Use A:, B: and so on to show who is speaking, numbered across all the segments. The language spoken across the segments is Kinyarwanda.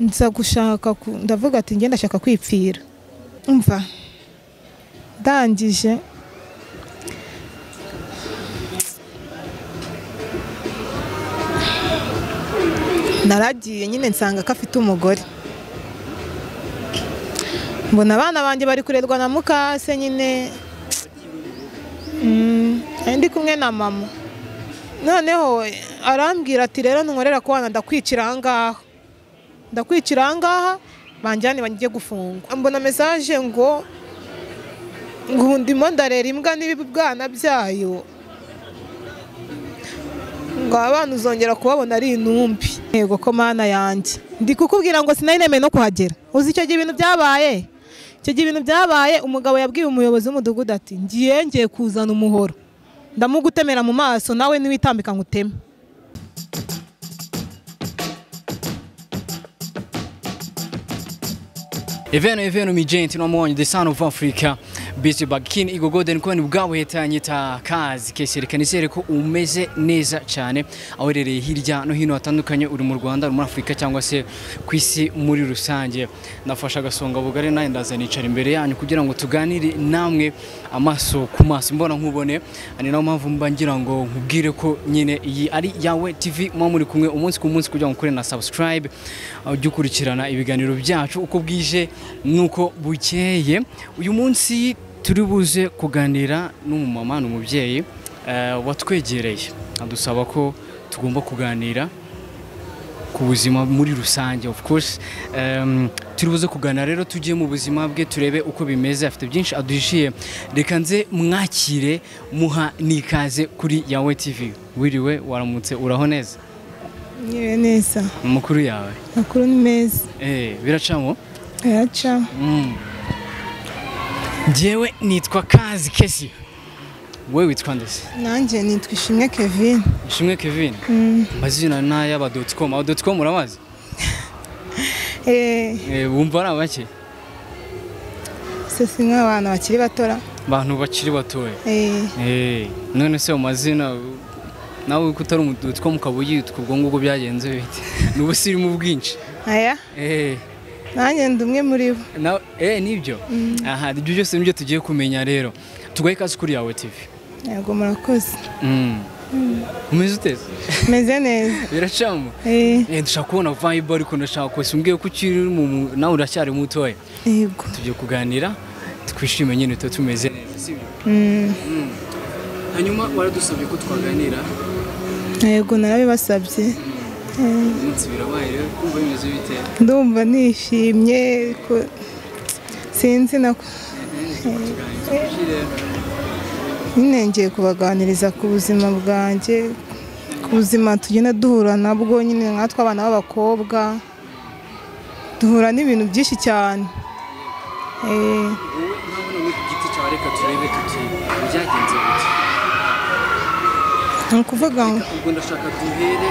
A: Nza gushaka, ndavuga ati ngenda ndashaka kwipfira. Umva, ndangije naragiye nyine nsanga ko afite umugore. Mbona abana banjye bari kurerwa na mukase nyine, ndi kumwe na mama. Noneho arambwira ati rero ntunkorera ku bana, ndakwicira aha ngaha, ndakwicira aha ngaha, banjyane banjye gufungwa. Mbona message ngo ndimo ndarera imbwa n'ibibwana byayo, ngo abana uzongera kubabona ari intumbi. Yego ko mana yanjye, ndi kukubwira ngo sinari nemeye no kuhagera. Uzi icyo gihe ibintu byabaye? Icyo gihe ibintu byabaye, umugabo yabwiye umuyobozi w'umudugudu ati ngiye ngiye kuzana umuhoro, ndamugutemera mu maso, nawe niwitambika nguteme.
B: Eveno eveno mi gente no mwonyo the son of Africa busy back in Igo Golden Coin ubwawe hetanyita kazi kesereka nizere ko umeze neza cyane aho rereye hirya no hino hatandukanye, uri mu Rwanda, uri muri Afrika cyangwa se ku isi muri rusange. Nafasha agasonga bugari naye ndaza nicara imbere yanyu kugira ngo tuganire namwe amaso ku maso mbona nkubone. Ani naho mpamvu mba ngira ngo nkubwire ko nyine iyi ari Yawe TV, muba muri kumwe umunsi ku munsi kugira ngo ukore na subscribe, ujye ukurikirana ibiganiro byacu uko bwije nuko bukeye. Uyu munsi turi buze kuganira n'umumama n'umubyeyi watwegereye adusaba ko tugomba kuganira ku buzima muri rusange. Of course turi buze kuganira rero, tugiye mu buzima bwe turebe uko bimeze, afite byinshi aduhishiye. Reka nze mwakire muha nikaze kuri Yawe TV. Wiriwe, waramutse, uraho neza?
A: Niriwe neza.
B: Amakuru yawe?
A: Amakuru ni meza.
B: Biracamo?
A: Biraca.
B: Njyewe nitwa Kazi Kesi. Wewe witwa nde?
A: Nanjye nitwa Ishimwe Kevin.
B: Ishimwe Kevin? Amazina n'ay'aba .com. Aba .com urabazi? Wumva ari abake?
A: Se si nk'abantu bakiri batora.
B: Abantu bakiri batoya. None se amazina nawe ko utari umu .com ukaba uyitwa ubwo ngubwo byagenze bite? Ni ubusirimu bwinshi.
A: Aya? Nanjye ndi umwe muri bo.
B: Nibyo? Aha, ibyo byose nibyo tugiye kumenya rero. Tugaye ikaze kuri Yawe TV.
A: Yego murakoze.
B: Umeze ute?
A: Meze neza.
B: Biracamo? Dushaka kubona vibe ariko ndashaka ko umbwiye ko ukiri nawe uracyari mutoya.
A: Yego.
B: Tugiye kuganira twishime nyine tuba tumeze neza, sibyo? Hanyuma waradusabye ko twaganira?
A: Yego narabibasabye.
B: Umunsi birabaye rero, kumva bimeze bite?
A: Ndumva nishimye ko sinzi nako. Nyine ngiye kubaganiriza ku buzima bwanjye, ku buzima tugenda duhura nabwo nyine nkatwe abana b'abakobwa duhura n'ibintu byinshi cyane.
B: Wowe ntabona ku giti cyawe, reka turebe tuti byagenze bite?
A: Ni ukuvuga ngo
B: ubwo ndashaka duhere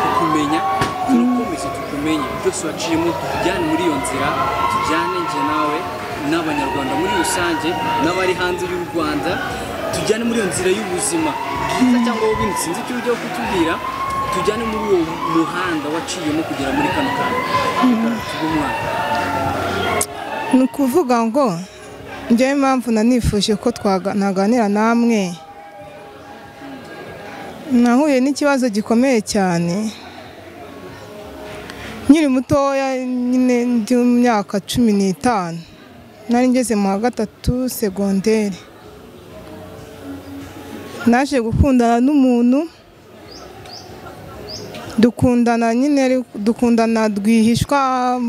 B: kukumenya, turakomeza tukumenye byose waciyemo, tujyane muri iyo nzira, tujyane njye nawe n'abanyarwanda muri rusange n'abari hanze y'u Rwanda, tujyane muri iyo nzira y'ubuzima bwiza cyangwa bubi, sinzi icyo ujya kutubwira, tujyane muri uwo muhanda waciyemo kugera muri kano kantu.
A: Ni ukuvuga ngo njyewe impamvu nanifuje ko naganira namwe, nahuye n'ikibazo gikomeye cyane nkiri mutoya nyine ndi mu myaka 15, nari ngeze mu wa 3 segonderi. Naje gukundana n'umuntu, dukundana nyine, dukundana rwihishwa,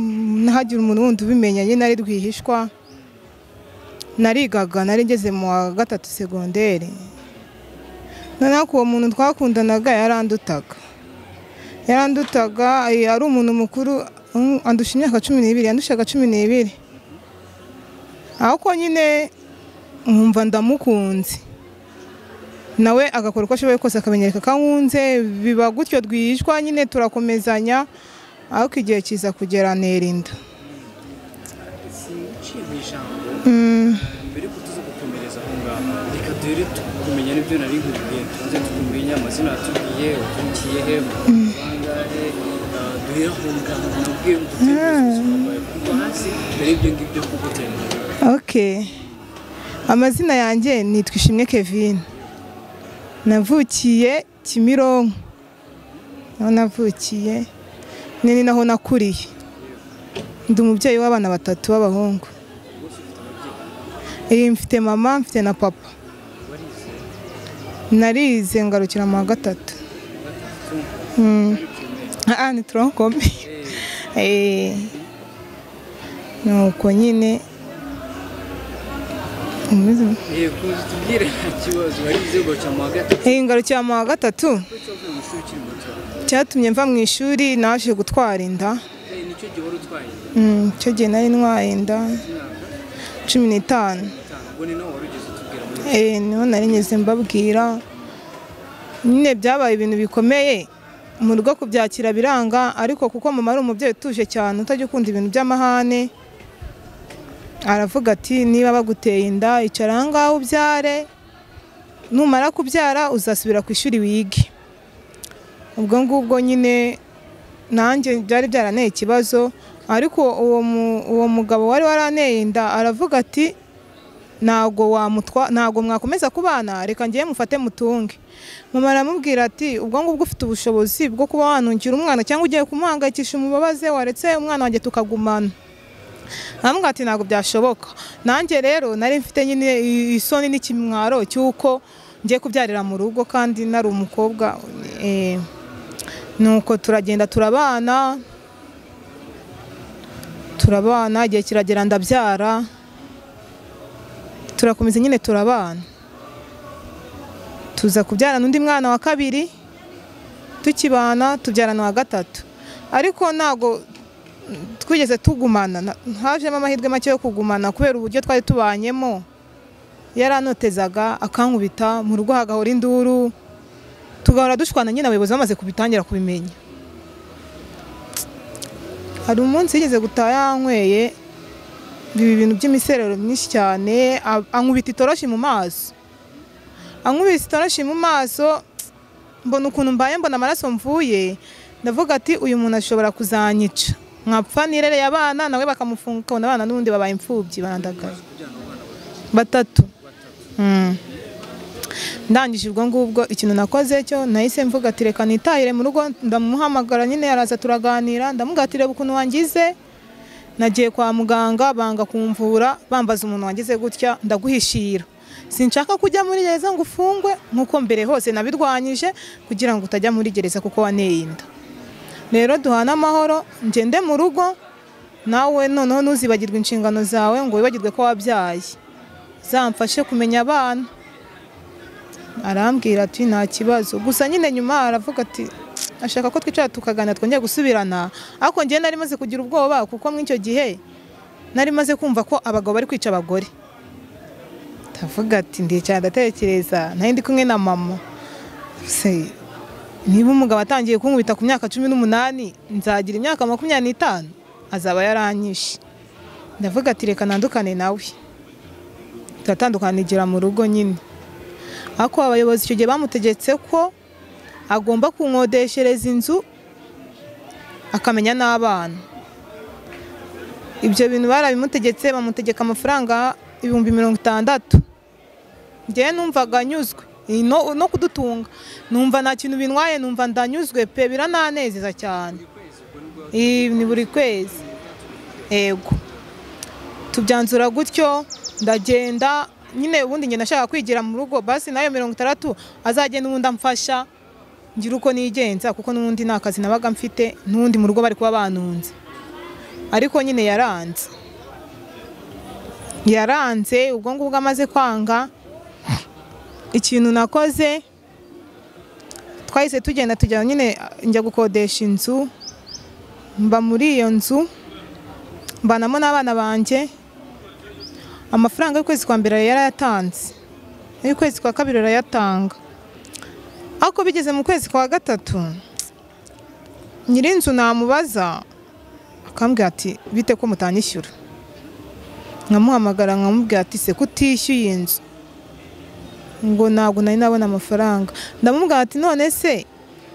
A: ntagira umuntu wundi ubimenya nyine ari rwihishwa. Narigaga, nari ngeze mu wa 3 segonderi. Noneho uwo muntu twakundanaga yarandutaga, ari umuntu mukuru, andusha imyaka 12, yandushaga 12. Ariko nyine nkumva ndamukunze, nawe agakora uko ashoboye kose akamenyereka kankunze, biba gutyo rwihishwa nyine turakomezanya, ariko igihe kiza kugera nerinda.
B: Mbere ko tuza gukomereza aho ngaho, reka duhere tukumenya n'ibyo nari nkubwiye, tuze tukumenya amazina watubwiye, wavukiye he, bangahe, Duhera ku ngano nabwiye ubuzima bwawe kuva hasi mbere y'ibyo ngibyo kugutera.
A: Okay. Amazina yanjye nitwa Ishimwe Kevin. Navukiye Kimironko. Naho navukiye ni naho nakuriye. Ndi umubyeyi w'abana batatu b'abahungu. Mfite mama, mfite na papa. Narize ngarukira mu wa gatatu. Ni tronc-commun. Nuko nyine ngarukira mu wa gatatu. Cyatumye mva mu ishuri naje gutwara inda. Icyo gihe nari ntwaye inda 15. Niho nari ngeze mbabwira nyine byabaye ibintu bikomeye mu rugo kubyakira biranga, ariko kuko mama ari umubyeyi utuje cyane utajya ukunda ibintu by'amahane, aravuga ati niba baguteye inda icara aha ngaha ubyare, numara kubyara uzasubira ku ishuri wige. Ubwo ngubwo nyine nanjye byari byaraneye ikibazo, ariko uwo mugabo wari waraneye inda aravuga ati ntago mwakomeza kubana, reka ngiye mufate mutunge. Mama aramubwira ati ubwo ngubwo ufite ubushobozi bwo kuba wanungira umwana cyangwa ugiye kumuhangayikisha umubabaze, waretse umwana wanjye tukagumana. Aramubwira ati ntago byashoboka. Nanjye rero nari mfite nyine isoni n'ikimwaro cy'uko ngiye kubyarira mu rugo kandi nari umukobwa. Nuko turagenda turabana, igihe kiragera ndabyara, turakomeza nyine turabana, tuza kubyarana undi mwana wa kabiri, tukibana tubyarana wa gatatu. Ariko ntago twigeze tugumana, hajemo amahirwe make yo kugumana kubera uburyo twari tubanyemo. Yaranotezaga akankubita, mu rugo hagahora induru, tugahora dushwana nyine abayobozi bamaze kubitangira kubimenya. Hari umunsi yigeze gutaha yanyweye ibi bintu by'imiserero myinshi cyane, ankubita itoroshi mu maso. Ankubita itoroshi mu maso, mbona ukuntu mbaye, mbona amaraso mvuye, ndavuga ati uyu muntu ashobora kuzanyica nkapfa nirereye abana, nawe bakamufunga ukabona abana n'ubundi babaye imfubyi barandagaye. Batatu. Ndangije ubwo ngubwo ikintu nakoze cyo nahise mvuga ati reka nitahire mu rugo. Ndamuhamagara nyine araza turaganira, ndamubwira ati reba ukuntu wangize, nagiye kwa muganga banga kumvura, bambaza umuntu wangize gutya, ndaguhishira, sinshaka kujya muri gereza ngo ufungwe nkuko mbere hose nabirwanyije kugira ngo utajya muri gereza kuko waneye inda. Rero duhana amahoro ngende mu rugo, nawe noneho ntuzibagirwe inshingano zawe ngo wibagirwe ko wabyaye, zamfashe kumenya abana. Arambwira ati nta kibazo. Gusa nyine nyuma aravuga ati ashaka ko twicara tukaganira twongeye gusubirana, ariko njye nari maze kugira ubwoba kuko muri icyo gihe nari maze kumva ko abagabo bari kwica abagore. Ndavuga ati ndicara ndatekereza, nari ndi kumwe na mama, se niba umugabo atangiye kunkubita ku myaka 18 nzagira imyaka 25 azaba yaranyishe. Ndavuga ati reka nandukane nawe. Turatandukana igera mu rugo nyine. Ariko abayobozi icyo gihe bamutegetse ko agomba kunkodeshereza inzu akamenya n'abana. Ibyo bintu barabimutegetse, bamutegeka amafaranga 60,000. Njye numvaga nyuzwe no kudutunga, numva nta kintu bintwaye, numva ndanyuzwe pe, birananezeza cyane. Ni buri kwezi. Yego. Tubyanzura gutyo, ndagenda nyine. Ubundi njye nashaka kwigira mu rugo, basi nayo 60 azagenda ubundi amfasha ngira uko nigenza, kuko n'ubundi nta kazi nabaga mfite, n'ubundi mu rugo bari kuba banunze. Ariko nyine yaranze. Ubwo ngubwo amaze kwanga, ikintu nakoze twahise tugenda tujya nyine njya gukodesha inzu, mba muri iyo nzu mbanamo n'abana banjye. Amafaranga y'ukwezi kwa mbere yarayatanze, y'ukwezi kwa kabiri arayatanga, ariko bigeze mu kwezi kwa gatatu nyirinzu namubaza akambwira ati bite ko mutanyishyura. Nkamuhamagara nkamubwira ati se kutishyuye inzu, ngo ntabwo nari nabona amafaranga. Ndamubwira ati none se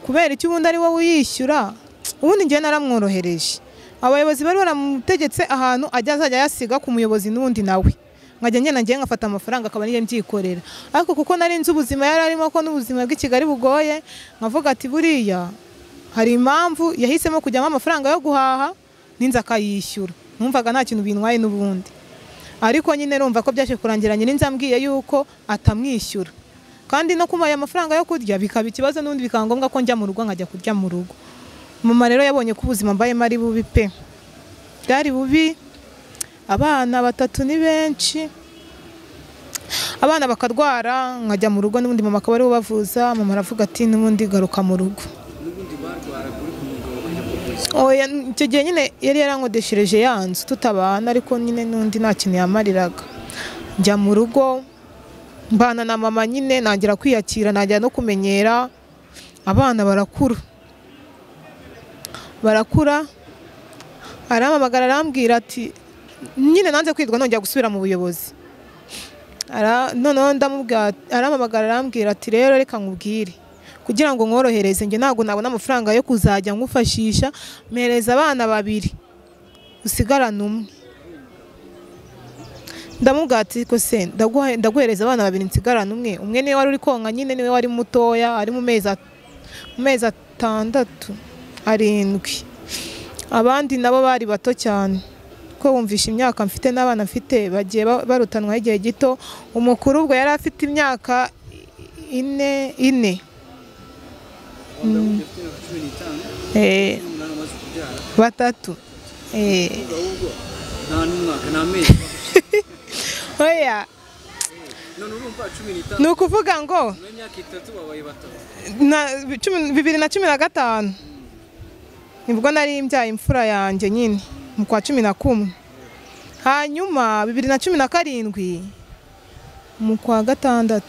A: kubera icyo ubundi ari wowe uyishyura, Ubundi njye naramworohereje, abayobozi bari baramutegetse ahantu ajya azajya yasiga ku muyobozi n'ubundi nawe nkajya ngenda ngiye nkafata amafaranga akaba niyo mbyikorera. Ariko kuko nari nzi ubuzima yari arimo ko n'ubuzima bw'i Kigali bugoye, nkavuga ati buriya hari impamvu yahisemo kujyamo amafaranga yo guhaha n'inzu akayishyura, numvaga nta kintu bintwaye n'ubundi. Ariko nyine urumva ko byaje kurangira nyir'inzu ambwiye yuko atamwishyura, kandi no kumuha amafaranga yo kurya bikaba ikibazo n'ubundi bikaba ngombwa ko njya mu rugo nkajya kurya mu rugo. Mama rero yabonye ko ubuzima mbayemo ari bubi pe, bwari bubi, abana batatu ni benshi, abana bakarwara nkajya mu rugo n'ubundi mama akaba ariwe ubavuza. Mama aravuga ati n'ubundi garuka mu rugo. Oya, icyo gihe nyine yari yarankodeshereje ya nzu tutabana, ariko nyine n'undi nta kintu yamariraga. Njya mu rugo mbana na mama nyine, nangira kwiyakira, nangira no kumenyera. Abana barakura barakura, arampamagara arambwira ati nyine nanze kwirwa nongera gusubira mu buyobozi. Noneho ndamubwira, arampamagara arambwira ati rero reka nkubwire kugira ngo nkorohereze, njye ntabwo nabona amafaranga yo kuzajya ngufashisha, mpereza abana babiri usigarane umwe. Ndamubwira ati ko se ndaguhereza abana babiri nsigarane umwe, umwe niwe wari uri konka nyine, niwe wari mutoya, ari mu mezi 6 7, abandi nabo bari bato cyane. Ko wumvisha imyaka mfite n'abana mfite bagiye barutanwa igihe gito. Umukuru ubwo yari afite imyaka 4 3 oya, ni ukuvuga ngo 2015 nibwo nari mbyaye imfura yanjye nyine mu kwa 11, hanyuma 2017 mu kwa 6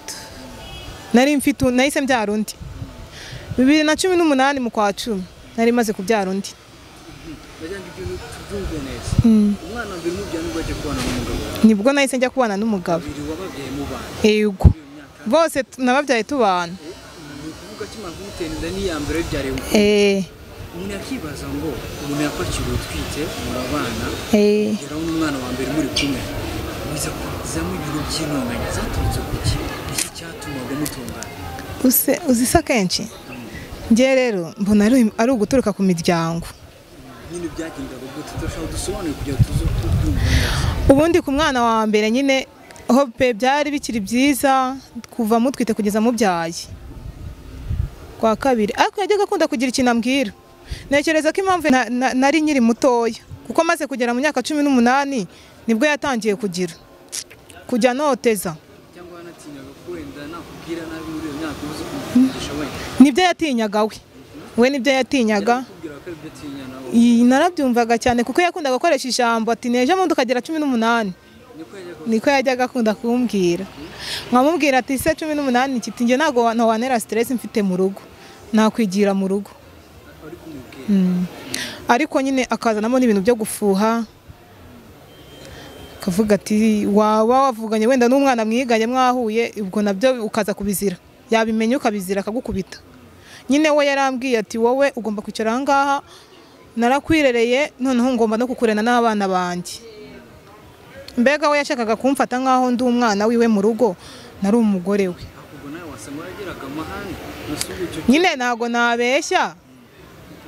A: nari mfite, nahise mbyara undi. 2018 mu kwa 10 nari maze kubyara undi. Nibwo nahise njya kubana n'umugabo. Yego, bose nababyaye tubana.
B: Umuntu yakibaza ngo umuntu yakwakira utwite murabana, geraho n'umwana wa mbere muri kumwe, biza kuzamo ibintu by'intonganya zaturutse ku ki? Iki cyatumaga mutungana?
A: Uzisa kenshi njye rero mbona ari uguturuka ku miryango.
B: Nyine byagendaga gute? Turashaka dusobanure kugira tuze kubyumva neza.
A: Ubundi ku mwana wa mbere nyine hope byari bikiri byiza kuva mutwite kugeza mubyaye. Kwa kabiri ariko yajyaga akunda kugira ikintu ambwira. Ntekereza ko impamvu nari nkiri mutoya, kuko maze kugera mu myaka 18 nibwo yatangiye kugira kujya noteza.
B: Cyangwa yanatinyaga ko wenda nakubwira nabi muri iyo myaka ubuze kumuvugisha wenda.
A: Nibyo yatinyaga we nibyo yatinyaga. Narabyumvaga cyane kuko yakundaga gukoresha ijambo ati nejo mundi ukagera 18. Niko yajyaga akunda kumbwira. Nkamubwira ati se 18 kiti njye ntago wanera stress mfite mu rugo, nakwigira mu rugo. Ariko nyine akazanamo n'ibintu byo gufuha, akavuga ati waba wavuganye wenda n'umwana mwiganye mwahuye, ubwo nabyo ukaza kubizira, yabimenya ukabizira akagukubita. Nyine we yarambwiye ati wowe ugomba kwicara aha ngaha, narakwirereye noneho ngomba no kukurena n'abana banjye. Mbega we yashakaga kumfata nkaho ndi umwana wiwe mu rugo, nari umugore we. Nyine ntago nabeshya,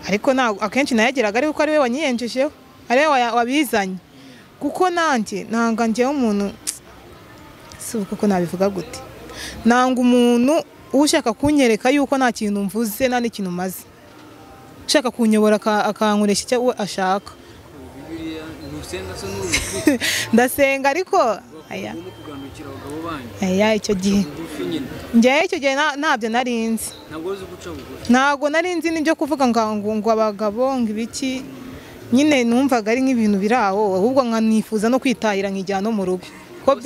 A: ariko akenshi nayageraga ariko ari we wanyiyenjejeho, ari we wabizanye. Kuko nanjye nanga njyewe umuntu, si kuko nabivuga gute, nanga umuntu ushaka kunyereka yuko nta kintu mvuze nta n'ikintu maze, ushaka kunyobora akankoresha icyo ashaka. Ndasenga ariko aya icyo gihe njyewe icyo gihe ntabyo narinzi, ntabwo narinzi n'ibyo kuvuga ngo abagabo ngo ibiki, nyine numvaga ari nk'ibintu biri aho, ahubwo nkanifuza no kwitahira nkijyana no mu rugo. Ko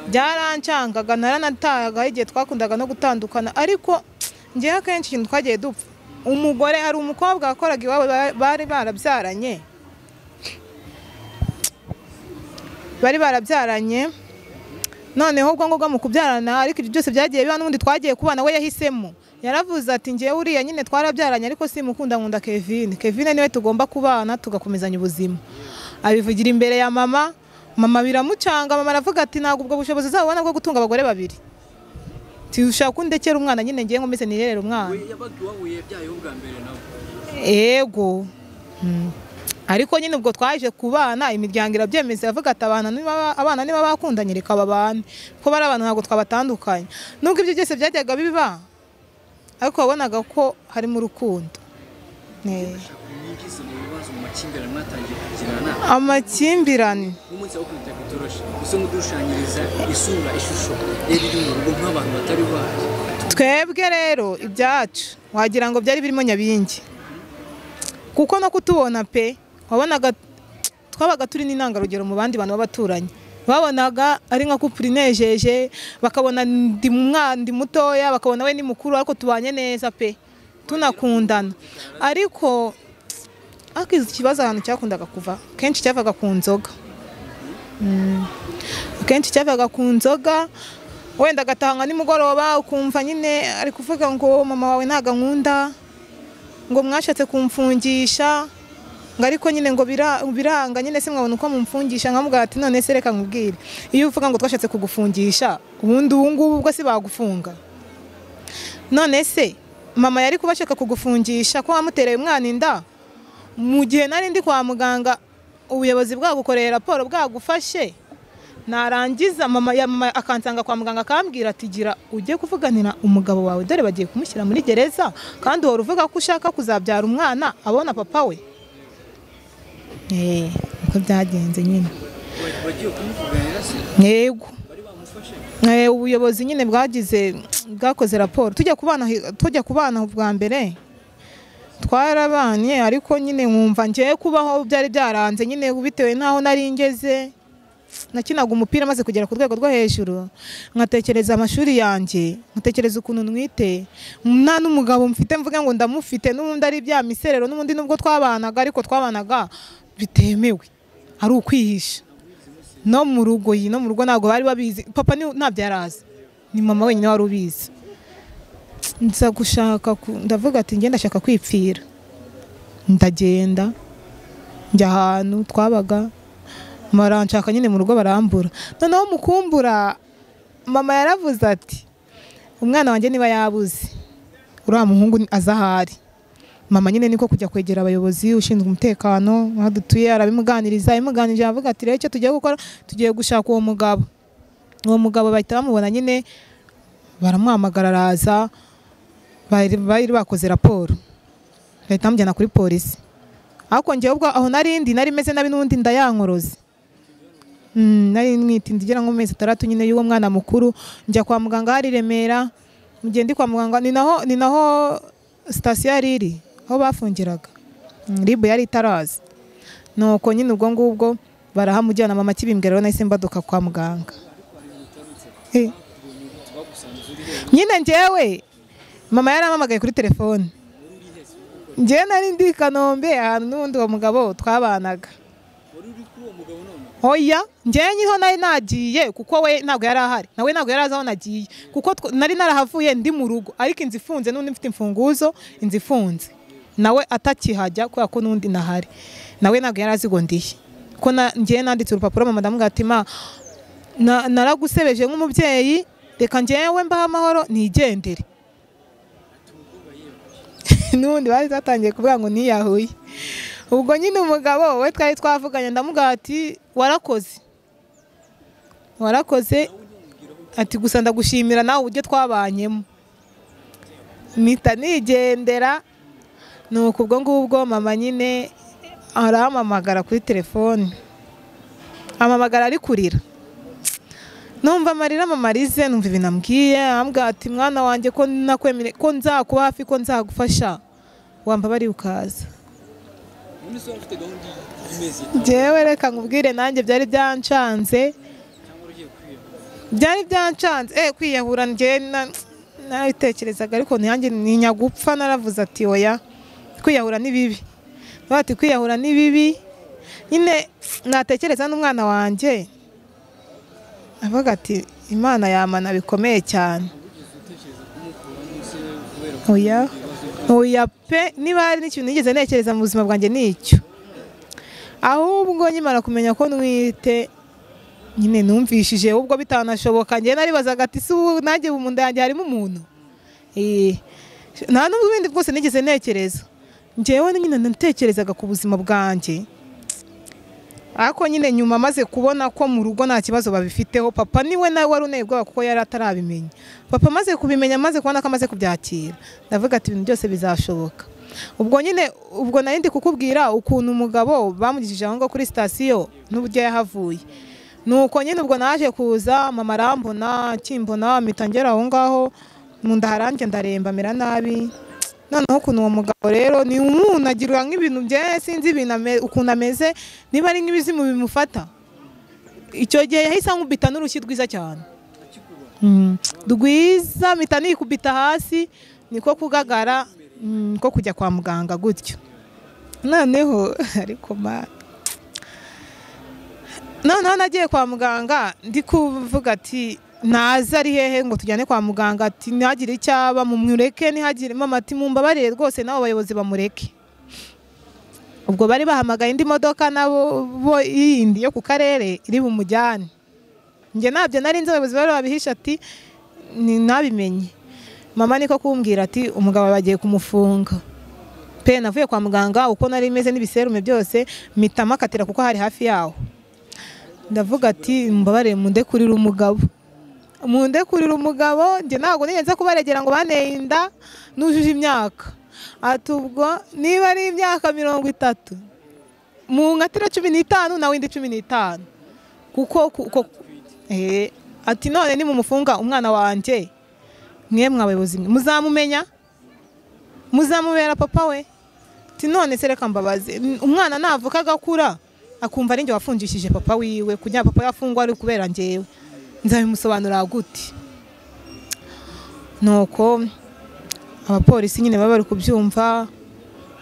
A: byarancangaga, naranatahaga igihe twakundaga no gutandukana. Ariko njyewe akenshi ikintu twagiye dupfa, umugore hari umukobwa wakoraga iwabo bari barabyaranye, noneho ubwo ngubwo mu kubyarana, ariko ibyo byose byagiye biba n'ubundi twagiye kubana, we yahisemo Yaravuze ati ngewe uriya nyine twarabyaranye ariko simukunda, nkunda Kevin. Kevin niwe tugomba kubana tugakomezanya ubuzima. Abivugira imbere ya mama, mama biramucanga, mama aravuga ati ntabwo ubwo bushobozi uzabona bwo gutunga abagore babiri. Ushaka kundekera umwana nyine ngiye nkomeze nirerere umwana. Yego. Ariko nyine ubwo twaje kubana imiryango irabyemeza, iravuga ati abana niba bakundanye reka babane, kuko bari abantu ntabwo twabatandukanye. Nubwo ibyo byose byajyaga biba, ariko wabonaga ko harimo urukundo. Amakimbirane twebwe rero ibyacu wagira ngo byari birimo nyabingi, kuko no kutubona pe wabonaga twabaga turi n'intangarugero mu bandi bantu b'abaturanyi. Babonaga ari nka couple inejeje, bakabona ndi umwana ndi mutoya, bakabona we ni mukuru, ariko tubanye neza pe tunakundana. Ariko ikibazo ahantu cyakundaga kuva kenshi cyavaga ku nzoga. Kenshi cyavaga ku nzoga, wenda agatanga nimugoroba ukumva nyine ari kuvuga ngo mama wawe ntago ankunda, ngo mwashatse kumfungisha, ngo ariko nyine ngo biranga nyine se mwabona uko mumfungisha. Nkamubwira ati none se reka nkubwire, iyo uvuga ngo twashatse kugufungisha ubundi ubu ngubu ubwo se bagufunga? None se mama yari kuba ashaka kugufungisha ko wamutereye umwana inda mu gihe nari ndi kwa muganga, ubuyobozi bwagukoreye raporo bwagufashe, narangiza mama akansanga kwa muganga akambwira ati gira ujye kuvuganira umugabo wawe dore bagiye kumushyira muri gereza, kandi uhora uvuga ko ushaka kuzabyara umwana abona papa we. Uko byagenze nyine. Yego. Ubuyobozi nyine bwagize bwakoze raporo tujya kubana bwa mbere twarabanye, ariko nyine nkumva ngiye kubaho byari byaranze nyine bitewe naho nari ngeze. Nakinaga umupira maze kugera ku rwego rwo hejuru, nkatekereza amashuri yanjye, nkatekereza ukuntu nwite, nta n'umugabo mfite mvuga ngo ndamufite, n'ubundi ari bya miserero, n'ubundi nubwo twabanaga ariko twabanaga bitemewe, ari ukwihisha. No mu rugo no mu rugo ntabwo bari babizi, papa ntabyo yarazi, ni mama wenyine wari ubizi. Nza gushaka, ndavuga ati ngenda ndashaka kwipfira, ndagenda njya ahantu twabaga, maranshaka nyine mu rugo barambura. Noneho mukumbura mama yaravuze ati umwana wanjye niba yabuze uriya muhungu azahari. Mama nyine niko kujya kwegera abayobozi ushinzwe umutekano aho dutuye, arabimuganiriza, abimuganirije avuga ati rero icyo tugiye gukora tugiye gushaka uwo mugabo. Uwo mugabo bahita bamubona nyine baramuhamagara araza, bari bakoze raporo bahita bamujyana kuri polisi. Ariko njyewe ubwo aho narindi nari meze nabi n'ubundi ndayankoroze. Nari nwite ndigera nko mezi 6 nyine y'uwo mwana mukuru, njya kwa muganga hari Remera. Mugihe ndi kwa muganga ni naho sitasiyo yari iri aho bafungiraga, ribu yari itaraza. Nuko nyine ubwo ngubwo barahamujyana, mama kibimbwira rero nahise mbaduka kwa muganga. Nyine njyewe mama yarampamagaye kuri telefone, njyewe nari ndi i Kanombe ahantu n'ubundi uwo mugabo twabanaga. Oya, njyewe niho nari nagiye kuko we ntabwo yari ahari, nawe ntabwo yari azi aho nagiye, kuko nari narahavuye ndi mu rugo, ariko inzu ifunze n'undi mfite imfunguzo, inzu ifunze, nawe atakihajya kubera ko n'undi nahari, nawe ntabwo yari azi ngo ndihe. Ko njyewe nanditse urupapuro mama ndamubwira ati ma naragusebeje nk'umubyeyi, reka njyewe mbahe amahoro nigendere. N'ubundi bari batangiye kuvuga ngo niyahuye. Ubwo nyine umugabo we twari twavuganye ndamubwira ati warakoze, warakoze, ati gusa ndagushimira nawe uburyo twabanyemo. Mpita nigendera. Nuko ubwo ngubwo mama nyine arampamagara kuri telefone, ampamagara ari kurira, numva amarira mamarize, numva ibintu ambwiye, ambwira ati mwana wanjye ko nakwemere ko nzakuba hafi, ko nzagufasha, wambabari ukaza. Njyewe reka nkubwire nanjye byari byancanze, byari byancanze kwiyahura njye narabitekerezaga, ariko nanjye ntinya gupfa, naravuze ati oya kwiyahura ni bibi, bati kwiyahura ni bibi nyine. Natekereza n'umwana wanjye avuga ati Imana yamana bikomeye cyane. Oya oya pe, niba hari n'ikintu nigeze ntekereza mu buzima bwanjye nicyo. Ahubwo nkimara kumenya ko ntwite nyine numvishije ubwo bitanashoboka, njye naribazaga ati se ubu nanjye mu nda yanjye harimo umuntu? Nta n'ubwo bwose nigeze ntekereza. Njyewe nyine natekerezaga ku buzima bwanjye, ariko nyine nyuma maze kubona ko mu rugo nta kibazo babifiteho, papa niwe nawe wari uneye ubwoba kuko yari atarabimenya. Papa amaze kubimenya, amaze kubona ko amaze kubyakira, ndavuga ati ibintu byose bizashoboka. Ubwo nyine ubwo nari ndi kukubwira ukuntu umugabo bamugishije aho ngaho kuri sitasiyo n'uburyo yahavuye. Nuko nyine ubwo naje kuza, mama arambona, akimbona mpita ngera aho ngaho mu nda haranjye ndaremba mera nabi. Noneho ukuntu uwo mugabo rero ni umuntu agira nk'ibintu bye, sinzi ibintu ukuntu ameze, niba ari nk'ibizimu bimufata. Icyo gihe yahise ankubita n'urushyi rwiza cyane rwiza, mpita nikubita hasi, niko kugagara ko kujya kwa muganga gutyo. Noneho ariko noneho nagiye kwa muganga ndi kuvuga ati naza ari hehe ngo tujyane kwa muganga, ati ntihagire icyaba mumureke, ntihagire mama ati mumbabarire rwose nabo bayobozi bamureke. Ubwo bari bahamagaye indi modoka nabo bo yindi yo ku karere iri bumujyane. Njye nabyo nari nzi, abayobozi bari babihisha ati nabimenye. Mama niko kumbwira ati umugabo bagiye kumufunga. Pe navuye kwa muganga uko nari meze n'ibiserume byose mpita makatira kuko hari hafi yaho. Ndavuga ati mbabarire mundekurire umugabo. Mundekurire umugabo, njye ntabwo nigeze kubaregera ngo baneye inda nujuje imyaka. Ati ubwo niba ari imyaka 30 mu nkatira 15 nawe indi 15 kuko ati none ni mumufunga umwana wanjye mwe mwabayobozi muzamumenya, muzamubera papa we. Ati none se reka mbabaze, umwana navuka agakura akumva ari njye wafungishije papa wiwe, kugira papa yafungwa ari kubera njyewe, nzabimusobanurira gute? Nuko abapolisi nyine baba bari kubyumva,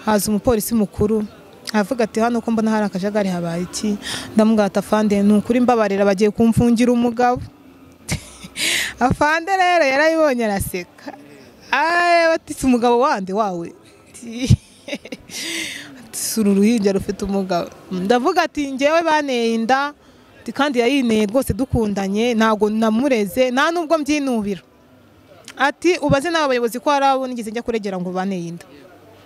A: haza umupolisi mukuru avuga ati hano ko mbona hari akajagari habaye iki? Ndamubwira ati afande ni ukuri mbabarira bagiye kumfungira umugabo. Afande rero yarayibonye araseka, ati umugabo wande wawe? Ati uruhinja rufite umugabo. Ndavuga ati njyewe baneye inda kandi yayineye rwose dukundanye, ntabwo namureze nta nubwo mbyinubira. Ati ubaze n'abayobozi ko hari abo nigeze njya kuregera ngo baneye inda,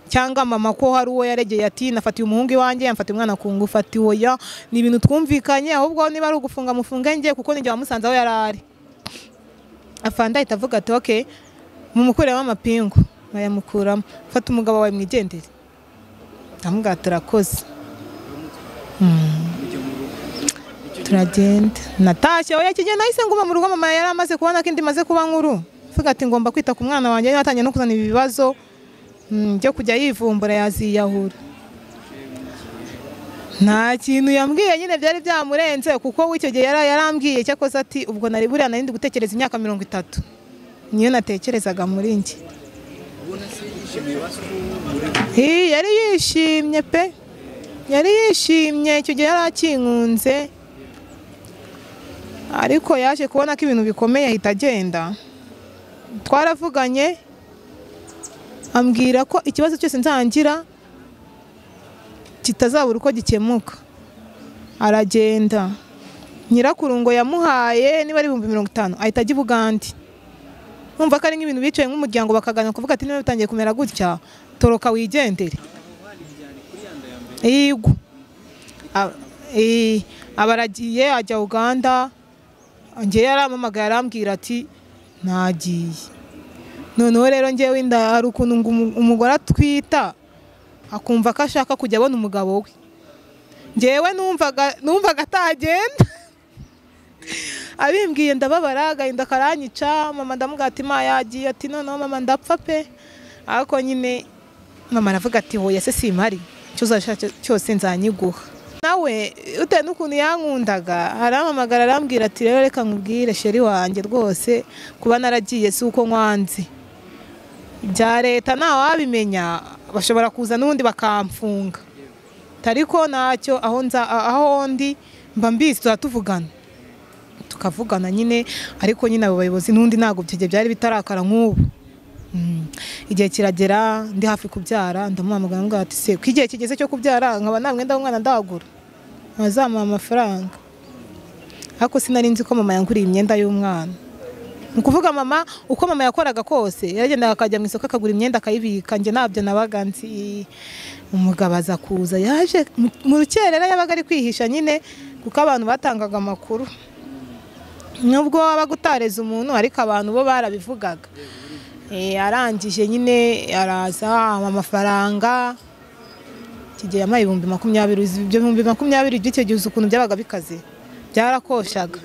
A: cyangwa mama ko hari uwo yaregeye ati nafatiye umuhungu iwanjye, yamfatiye umwana ku ngufu. Ati oya ni ibintu twumvikanye, ahubwo niba ari ugufunga mufunge njye kuko ninjye wamusanze aho yari ari. Afande ahita avuga ati okay mumukuremo amapingu, bayamukuramo, fata umugabo wawe mwigendere. Ndamubwira turakoze. Turagenda natashye. Oya kigenda nahise nguma mu rugo, mama yari amaze kubona ko indi maze kuba nkuru, avuga ati ngomba kwita ku mwana wanjye, yatangiye no kuzana ibibazo byo kujya yivumbura yaziyahura. Nta kintu yambwiye nyine byari byamurenze, kuko icyo gihe yarambwiye cyakoze ati ubwo nari buriya nari ndi gutekereza imyaka 30 niyo natekerezaga muri njye. Yari yishimye pe, yari yishimye icyo gihe yari akinkunze, ariko yaje kubona ko ibintu bikomeye ahita agenda. Twaravuganye ambwira ko ikibazo cyose nzangira kitazabura uko gikemuka. Aragenda, nyirakuru ngo yamuhaye niba ari 50,000 ahita ajya i Bugande. Numva ko ari nk'ibintu bicaye nk'umuryango bakaganira kuvuga ati niba bitangiye kumera gutya toroka wigendere. Yego abaragiye ajya Uganda, njye yarampamagaye arambwira ati nagiye. Noneho rero njyewe inda hari ukuntu umugore atwita akumva ko ashaka kujya abona umugabo we. Njyewe numvaga atagenda. Abimbwiye ndababara, agahinda karanyica. Mama ndamubwira ati ma yagiye, ati noneho mama ndapfa pe. Ariko nyine mama aravuga ati hoya se simpari, icyo uzashaka cyose nzanyiguha. Nawe utewe n'ukuntu yankundaga arampamagara arambwira ati rero reka nkubwire sheri wanjye rwose kuba naragiye si uko nkwanze, ibya leta ntawabimenya bashobora kuza n'ubundi bakamfunga, ariko ntacyo aho ndi mba mbizi turatuvugana tukavugana nyine. Ariko nyine abo bayobozi n'undi ntabwo byari bitarakara nk'ubu. Igihe kiragera ndi hafi kubyara, ndamuhamagara ngo ati se ko igihe kigeze cyo kubyara nkaba nta mwenda w'umwana ndagura, azamuha amafaranga. Ariko sinari nzi ko mama yanguriye imyenda y'umwana. Ni ukuvuga mama uko mama yakoraga kose yaragendaga akajya mu isoko akagura imyenda akayibika, njye ntabyo nabaga nzi. Umugabo aza kuza, yaje mu rukerera, yabaga ari kwihisha nyine kuko abantu batangaga amakuru, nubwo wabaga utareze umuntu ariko abantu bo barabivugaga. Arangije nyine araza ampa amafaranga, kigiye yampaye 20,000. Ibyo 20,000 by'icyo gihe uzi ukuntu byabaga bikaze, byarakoshaga.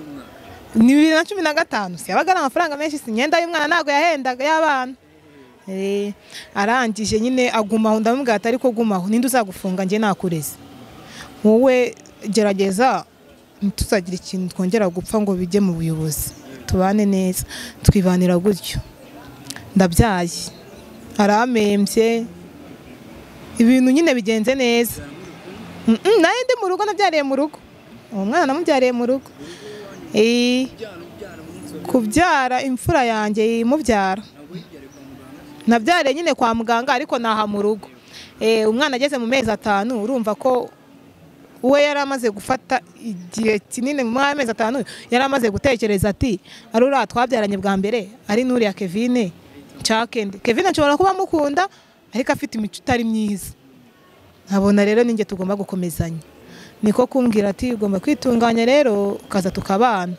A: Ni 2015, si yabaga ari amafaranga menshi, si imyenda y'umwana ntabwo yahendaga y'abana. Arangije nyine agumaho, ndamubwira ati ariko gumaho, ninde uzagufunga njye nakureze, wowe gerageza ntituzagira ikintu twongera gupfa ngo bijye mu buyobozi, tubane neza. Twibanira gutyo, ndabyaye, aramembye, ibintu nyine bigenze neza. Naye ndi mu rugo, nabyariye mu rugo, uwo mwana namubyariye mu rugo. Kubyara imfura yanjye imubyara nabyariye nyine kwa muganga, ariko naha mu rugo. Umwana ageze mu mezi 5, urumva ko we yari amaze gufata igihe kinini, mu mezi 5 yari amaze gutekereza ati ari uriya twabyaranye bwa mbere, ari n'uriya Kevine nshake. Kevine nshobora kuba mukunda ariko afite imico itari myiza, nkabona rero ninjye tugomba gukomezanya. Niko kumbwira ati ugomba kwitunganya rero ukaza tukabana,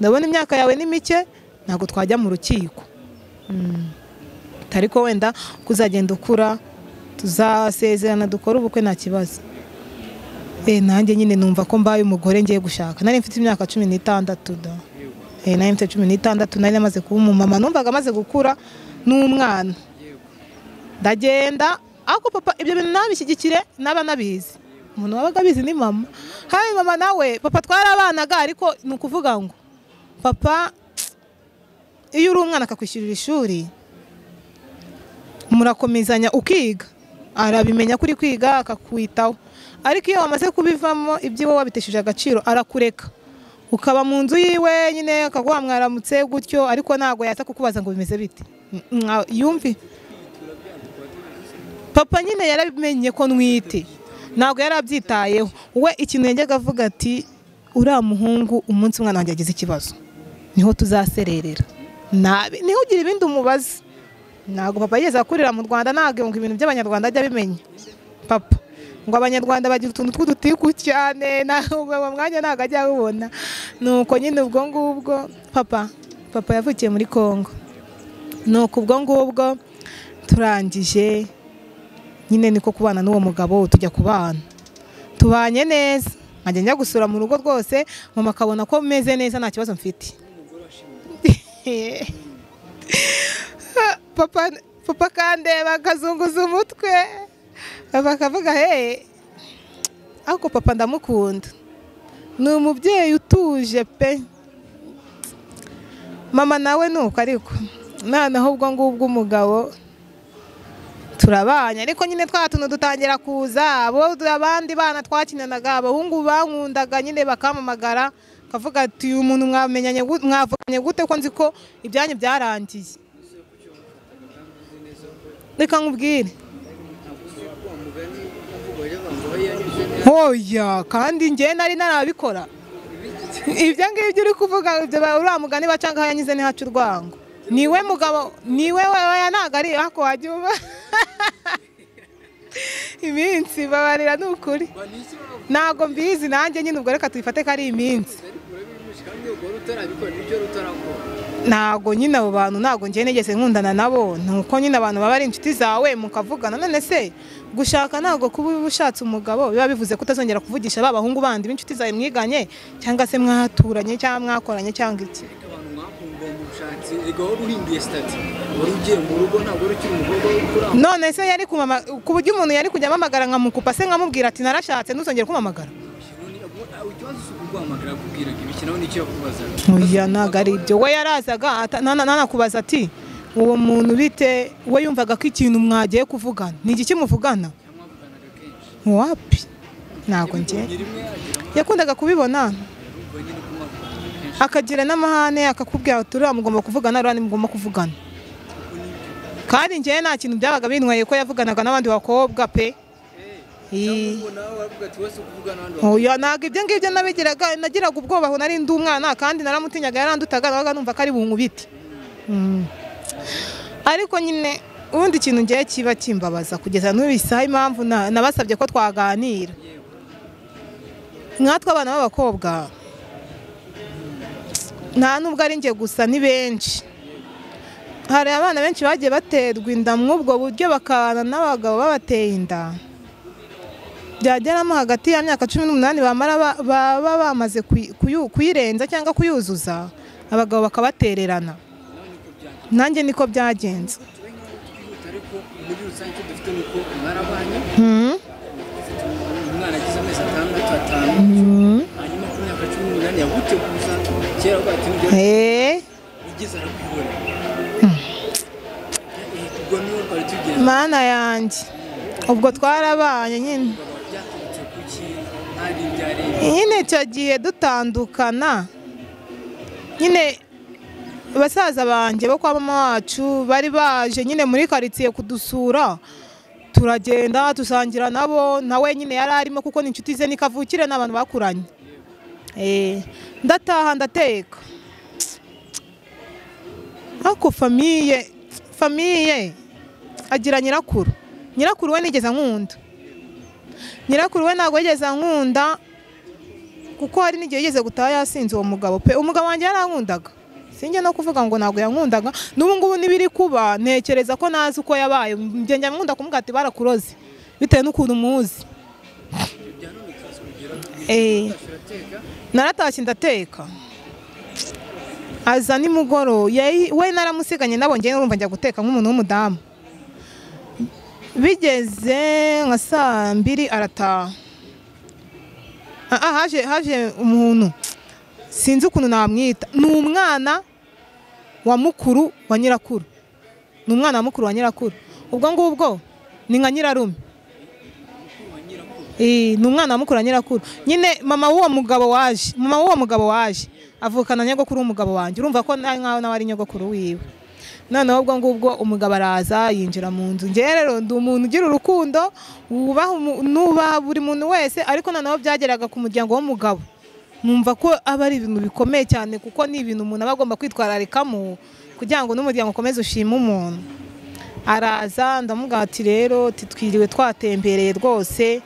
A: ndabona imyaka yawe ni mike ntabwo twajya mu rukiko, ariko wenda kuzagenda ukura tuzasezerana dukora ubukwe nta kibazo. Nanjye nyine numva ko mbaye umugore ngiye gushaka. Nari mfite imyaka 16 da. Nari mfite 16, nari namaze kuba umumama, numvaga amaze gukura n'umwana. Ndagenda ariko papa ibyo bintu nabishyigikire naba nabizi. Umuntu wabaga abizi ni mama. Hari mama nawe papa twarabanaga, ariko ni ukuvuga ngo papa iyo uri umwana akakwishyurira ishuri murakomezanya ukiga, arabimenya kuri kwiga akakwitaho. Ariko iyo wamaze kubivamo ibyiwe wabitesheje agaciro arakureka, ukaba mu nzu yiwe nyine akaguha mwaramutse gutyo, ariko ntago yaza kukubaza ngo bimeze bite. Yumvi papa nyine yarabimenye ko nwite, ntago yarabyitayeho. We ikintu yajyaga avuga ati uriya muhungu umunsi umwana wanjye agize ikibazo niho tuzasererera, nabi niho ugira ibindi umubaza. Ntago papa yigeze akurira mu Rwanda, ntago ngo ibintu by'abanyarwanda ajya abimenya. Papa ngo abanyarwanda bagira utuntu tw'udutiku cyane, ntabwo mwanya ntago ajya abubona. Nuko nyine ubwo ngubwo papa yavukiye muri Kongo. Nuko ubwo ngubwo turangije nyine niko kubana n'uwo mugabo, tujya kubana tubanye neza, nkajya njya gusura mu rugo rwose, mama akabona ko meze neza nta kibazo mfite. Papa kandeba akazunguza umutwe, papa akavuga he. Ariko papa ndamukunda, ni umubyeyi utuje pe. Mama nawe nuko, ariko noneho ubwo ngubwo umugabo turabanye, ariko nyine twa tuntu dutangira kuza, abo abandi bana twakinanaga abahungu bankundaga nyine bakampamagara kavuga ati uyu muntu mwamenyanye mwavuganye gute ko nzi ko ibyanyu byarangiye. Reka nkubwire oya, kandi njye nari narabikora ibyo ngibyo uri kuvuga, ibyo uriya mugani bacanga aho yanyuze ntihaca urwango. Niwe mugabo, niwe wewe, ntago ari ako wajya uba iminsi babarira ni ukuri, ntago mbizi nanjye nyine ubwo reka tuyifate ko ari iminsi. Ntago nyine abo bantu ntago njye nigeze nkundana nabo, nuko nyine abantu baba ari inshuti zawe mukavugana. None se gushaka ntago kuba ushatse umugabo biba bivuze ko utazongera kuvugisha ba bahungu bandi b'inshuti zawe mwiganye cyangwa se mwaturanye cyangwa mwakoranye cyangwa iki. None se yari kumama ku buryo umuntu yari kujya amamagara nkamukupa se nkamubwira ati narashatse ntuzongere kumamagara? Oya ntago ari ibyo. We yarazaga nanakubaza ati uwo muntu bite, we yumvaga ko ikintu mwagiye kuvugana ni igiki muvugana? Wapi, ntago njye yakundaga kubibona akagira n'amahane akakubwira ati uriya mugomba kuvugana, uriya mugomba kuvugana. Kandi njyewe nta kintu byabaga bintwaye ko yavuganaga n'abandi bakobwa pe. Oya, ntabwo ibyo ngibyo nabigiraga, nagiraga ubwoba aho nari ndi umwana, kandi naramutinyaga, yarandutaga, nabaga numva ko ari bunkubite. Ariko nyine ubundi ikintu ngiye kiba kimbabaza kugeza n'ubu isaha, impamvu nabasabye ko twaganira nkatwe abana b'abakobwa, nta nubwo ari njye gusa, ni benshi. Hari abana benshi bagiye baterwa inda mw'ubwo buryo, bakabana n'abagabo babateye inda, byageramo hagati ya myaka 18 bamara baba bamaze kuyirenza cyangwa kuyuzuza, abagabo bakabatererana. Nanjye niko byagenze.
B: Muri rusange dufite nuko mwarabanye, umwana agize amezi 6 5, hanyuma ku myaka 18 yaguteguza kera bwati nibyo igeze arakwihora. Ubwo niho twari tugeze.
A: Mana yanjye, ubwo twarabanye nyine. Nyine icyo gihe dutandukana nyine, basaza banjye bo kwa mama wacu bari baje nyine muri quartier kudusura, turagenda tusangira nabo, nawe nyine yari arimo kuko ni inshuti ze, ni kavukire n'abantu bakuranye. Ndataha ndateka. Ako famille agira nyirakuru. Nyirakuru we nigeze ankunda. Nyirakuru we ntabwo yigeze ankunda, kuko hari n'igihe yigeze gutaha yasinze uwo mugabo pe. Umugabo wanjye yarankundaga, sinjye no kuvuga ngo ntabwo yankundaga. N'ubu ngubu nibiri kuba ntekereza ko nazi uko yabaye, njye njya nkunda kumubwira ati barakuroze bitewe n'ukuntu muzi. Naratashye ndateka, aza nimugoro, we naramusiganye nabo, njye urumva njya guteka nk'umuntu w'umudamu. Bigeze nka saa 2 arataha. Haje umuntu sinzi ukuntu namwita, ni umwana wa mukuru wa nyirakuru, ni umwana wa mukuru wa nyirakuru, ubwo ngubwo ni nka nyirarume. Ni umwana wa mukuru wa nyirakuru nyine. Mama w'uwo mugabo waje, mama w'uwo mugabo waje avukana nyogokuru w'umugabo wanjye, urumva ko nkaho nawe ari nyogokuru wiwe. Noneho ubwo ngubwo umugabo araza yinjira mu nzu. Njye rero ndi umuntu ugira urukundo, nubaha buri muntu wese, ariko noneho byageraga ku muryango w'umugabo numva ko aba ari ibintu bikomeye cyane, kuko ni ibintu umuntu aba agomba kwitwararikamo kugira ngo n'umuryango ukomeze ushime umuntu. Araza ndamubwira ati rero titwiriwe twatembereye rwose,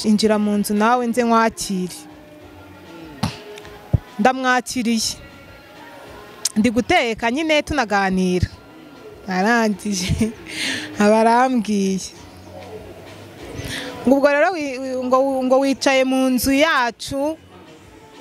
A: injira mu nzu nawe nze nkwakire. Ndamwakiriye, ndi guteka nyine tunaganira, arangije abarambwiye ngo ubwo rero ngo wicaye mu nzu yacu,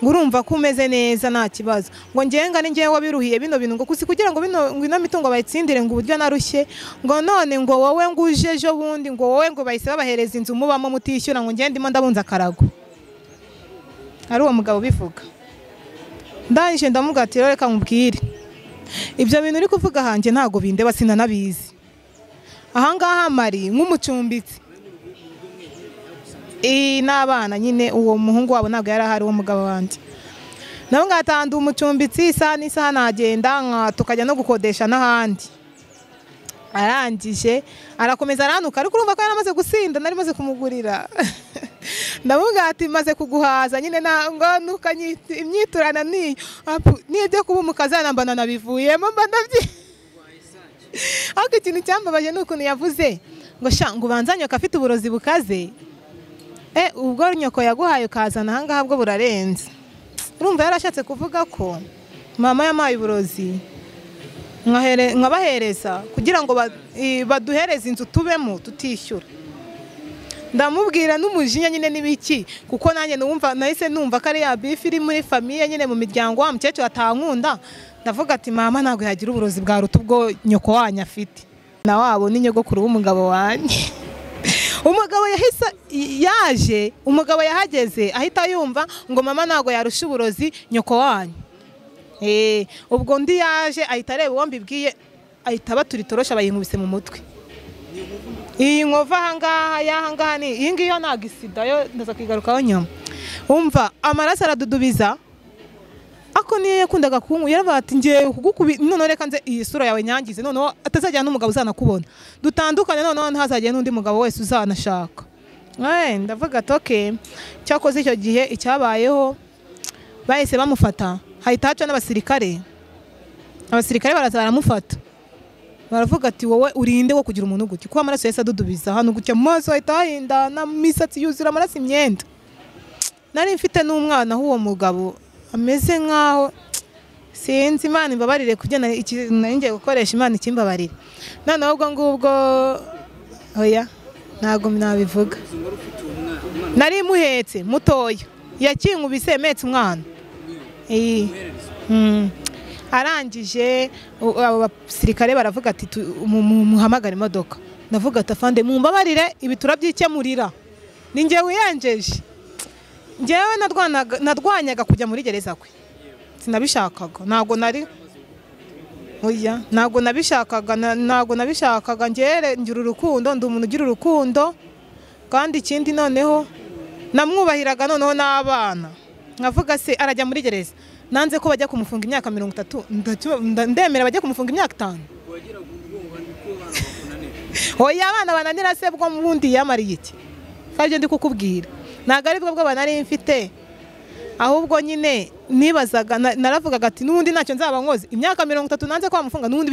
A: ngo urumva ko umeze neza nta kibazo, ngo ngenga ni ngewe wabiruhiye bino bintu, ngo kusi kugira ngo bino ngo ino mitungo bayitsindire, ngo uburyo narushye, ngo none ngo wowe ngo uje ejo bundi, ngo wowe ngo bahise babahereza inzu mubamo mutishyura, ngo ngende ndimo ndabunza akarago. Ari uwo mugabo bivuga. Ndangije ndamubwira ati reka nkubwire, ibyo bintu uri kuvuga hanjye ntago bindeba, sinanabizi. Ahangaha mari nk'umucumbitsi n'abana nyine, uwo muhungu wabo ntabwo yari ahari, uwo mugabo wanjye. Nabo ngatandu umucumbitsi, isaha n'isaha nagenda tukajya no gukodesha n'ahandi. Arangije arakomeza aranuka, ariko urumva ko yaramaze gusinda, nari maze kumugurira. Ndamubwira ati maze kuguhaza nyine, ngo nuka imyiturana niyo n'ibyo kuba umukazana mbana nabivuyemo mba ndabyi. Ariko ikintu cyambabaje ni ukuntu yavuze ngo sha ngo ubanza nyoka afite uburozi bukaze, ubwo nyoko yaguhaye ukazana ahangaha bwo burarenze. Urumva yarashatse kuvuga ko mama yamaye uburozi nkabahereza kugira ngo baduhereze inzu tubemo tutishyura. Ndamubwira n'umujinya nyine n'ibiki, kuko nanjye numva nahise numva ko ari ya bifi iri muri famille nyine mu miryango, wa mukecuru atankunda. Ndavuga ati mama ntabwo yagira uburozi bwa ruta ubwo nyoko wanyu afite, na wabo ni nyogokuru w'umugabo wanjye. Umugabo yahise yaje, umugabo yahageze ahita yumva ngo mama ntabwo yarusha uburozi nyoko wanyu. Ubwo ndi yaje ahita areba uwo mbibwiye, ahita batura itorosha bayinkubise mu mutwe. Iyi nkova ahangaha y'ahangaha ni iyi ngiyo ntabwo isida yo ndaza kwigarukaho nyuma. Umva amaraso aradudubiza, Ariko niyo yakundaga kunku yaravuga ati ngiye kugukubi noneho reka nze iyi sura yawe nyangize, noneho atazajya n'umugabo uzanakubona, dutandukane, noneho ntazajya n'undi mugabo wese uzanashaka. Ndavuga ati okay. Cyakoze icyo gihe icyabayeho bahise bamufata, hahita haca n'abasirikare. Abasirikare baraza baramufata, baravuga ati wowe urinde wo kugira umuntu gutya, kuko amaraso yahise adudubiza hano gutya mu maso hahita hahindana, imisatsi yuzura amaraso, imyenda. Nari mfite n'umwana w'uwo mugabo ameze nkaho sinzi, Imana imbabarire kubyo nari ngiye gukoresha, Imana ikimbabarire. Noneho ubwo ngubwo oya ntabwo nabivuga. Nari muhetse mutoya, yakinkubise metse umwana. Arangije abo basirikare baravuga ati muhamagare imodoka. Ndavuga ati afande mumbabarire ibi turabyikemurira, ni njyewe wiyenjeje. Njyewe narwanyaga kujya muri gereza kwe, sinabishakaga, ntabwo nari oya, ntabwo nabishakaga, ntabwo nabishakaga. Njyewe ngira urukundo, ndi umuntu ugira urukundo, kandi ikindi noneho namwubahiraga noneho n'abana. Nkavuga se arajya muri gereza, nanze ko bajya kumufunga imyaka 30, ndemera bajya kumufunga imyaka 5. Oya abana bananira se bwo mubundi yamariye iki? Kandi ndi kukubwira ntabwo ari bwo bwo nari mfite, ahubwo nyine nibazaga, naravugaga ati n'ubundi ntacyo nzaba nkoze imyaka 30 nanze ko bamufunga, n'ubundi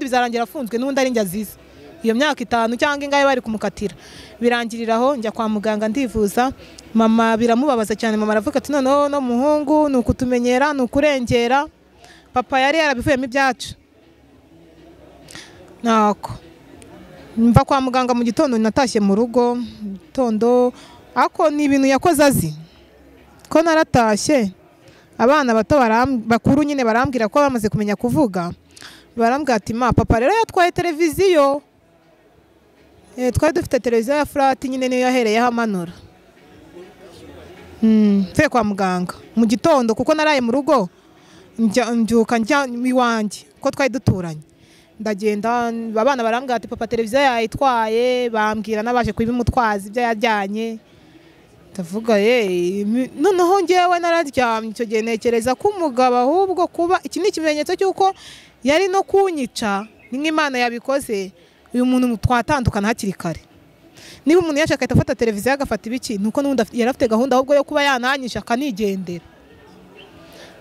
A: bizarangira afunzwe, n'ubundi ari njye azize iyo myaka 5 cyangwa ingahe bari kumukatira. Birangiriraho njya kwa muganga ndivuza, mama biramubabaza cyane. Mama aravuga ati noneho no muhungu ni ukutumenyera, ni ukurengera, papa yari yarabivuyemo ibyacu. Nako mva kwa muganga mu gitondo, natashye mu rugo mu gitondo, ako ni ibintu yakoze azi ko naratashye. Abana bato bakuru nyine barambwira ko bamaze kumenya kuvuga, barambwira ati ma papa rero yatwaye televiziyo. Twari dufite televiziyo ya flat nyine niyo yahereyeho amanura. Mvuye kwa muganga mu gitondo kuko naraye mu rugo, mbyuka njya iwanjye ko twari duturanye. Ndagenda abana barambwira ati papa televiziyo yayitwaye, bambwira n'abaje kubimutwaza ibyo yajyanye. Ndavuga noneho njyewe nararyamye icyo gihe ntekereza ko umugabo ahubwo kuba iki ni ikimenyetso cy'uko yari no kunyica, ni nk'Imana yabikoze, uyu muntu twatandukana hakiri kare. Niba umuntu yashaka ahita afata televiziyo agafata ibiki, nuko n'ubundi yari afite gahunda ahubwo yo kuba yananyisha akanigendera.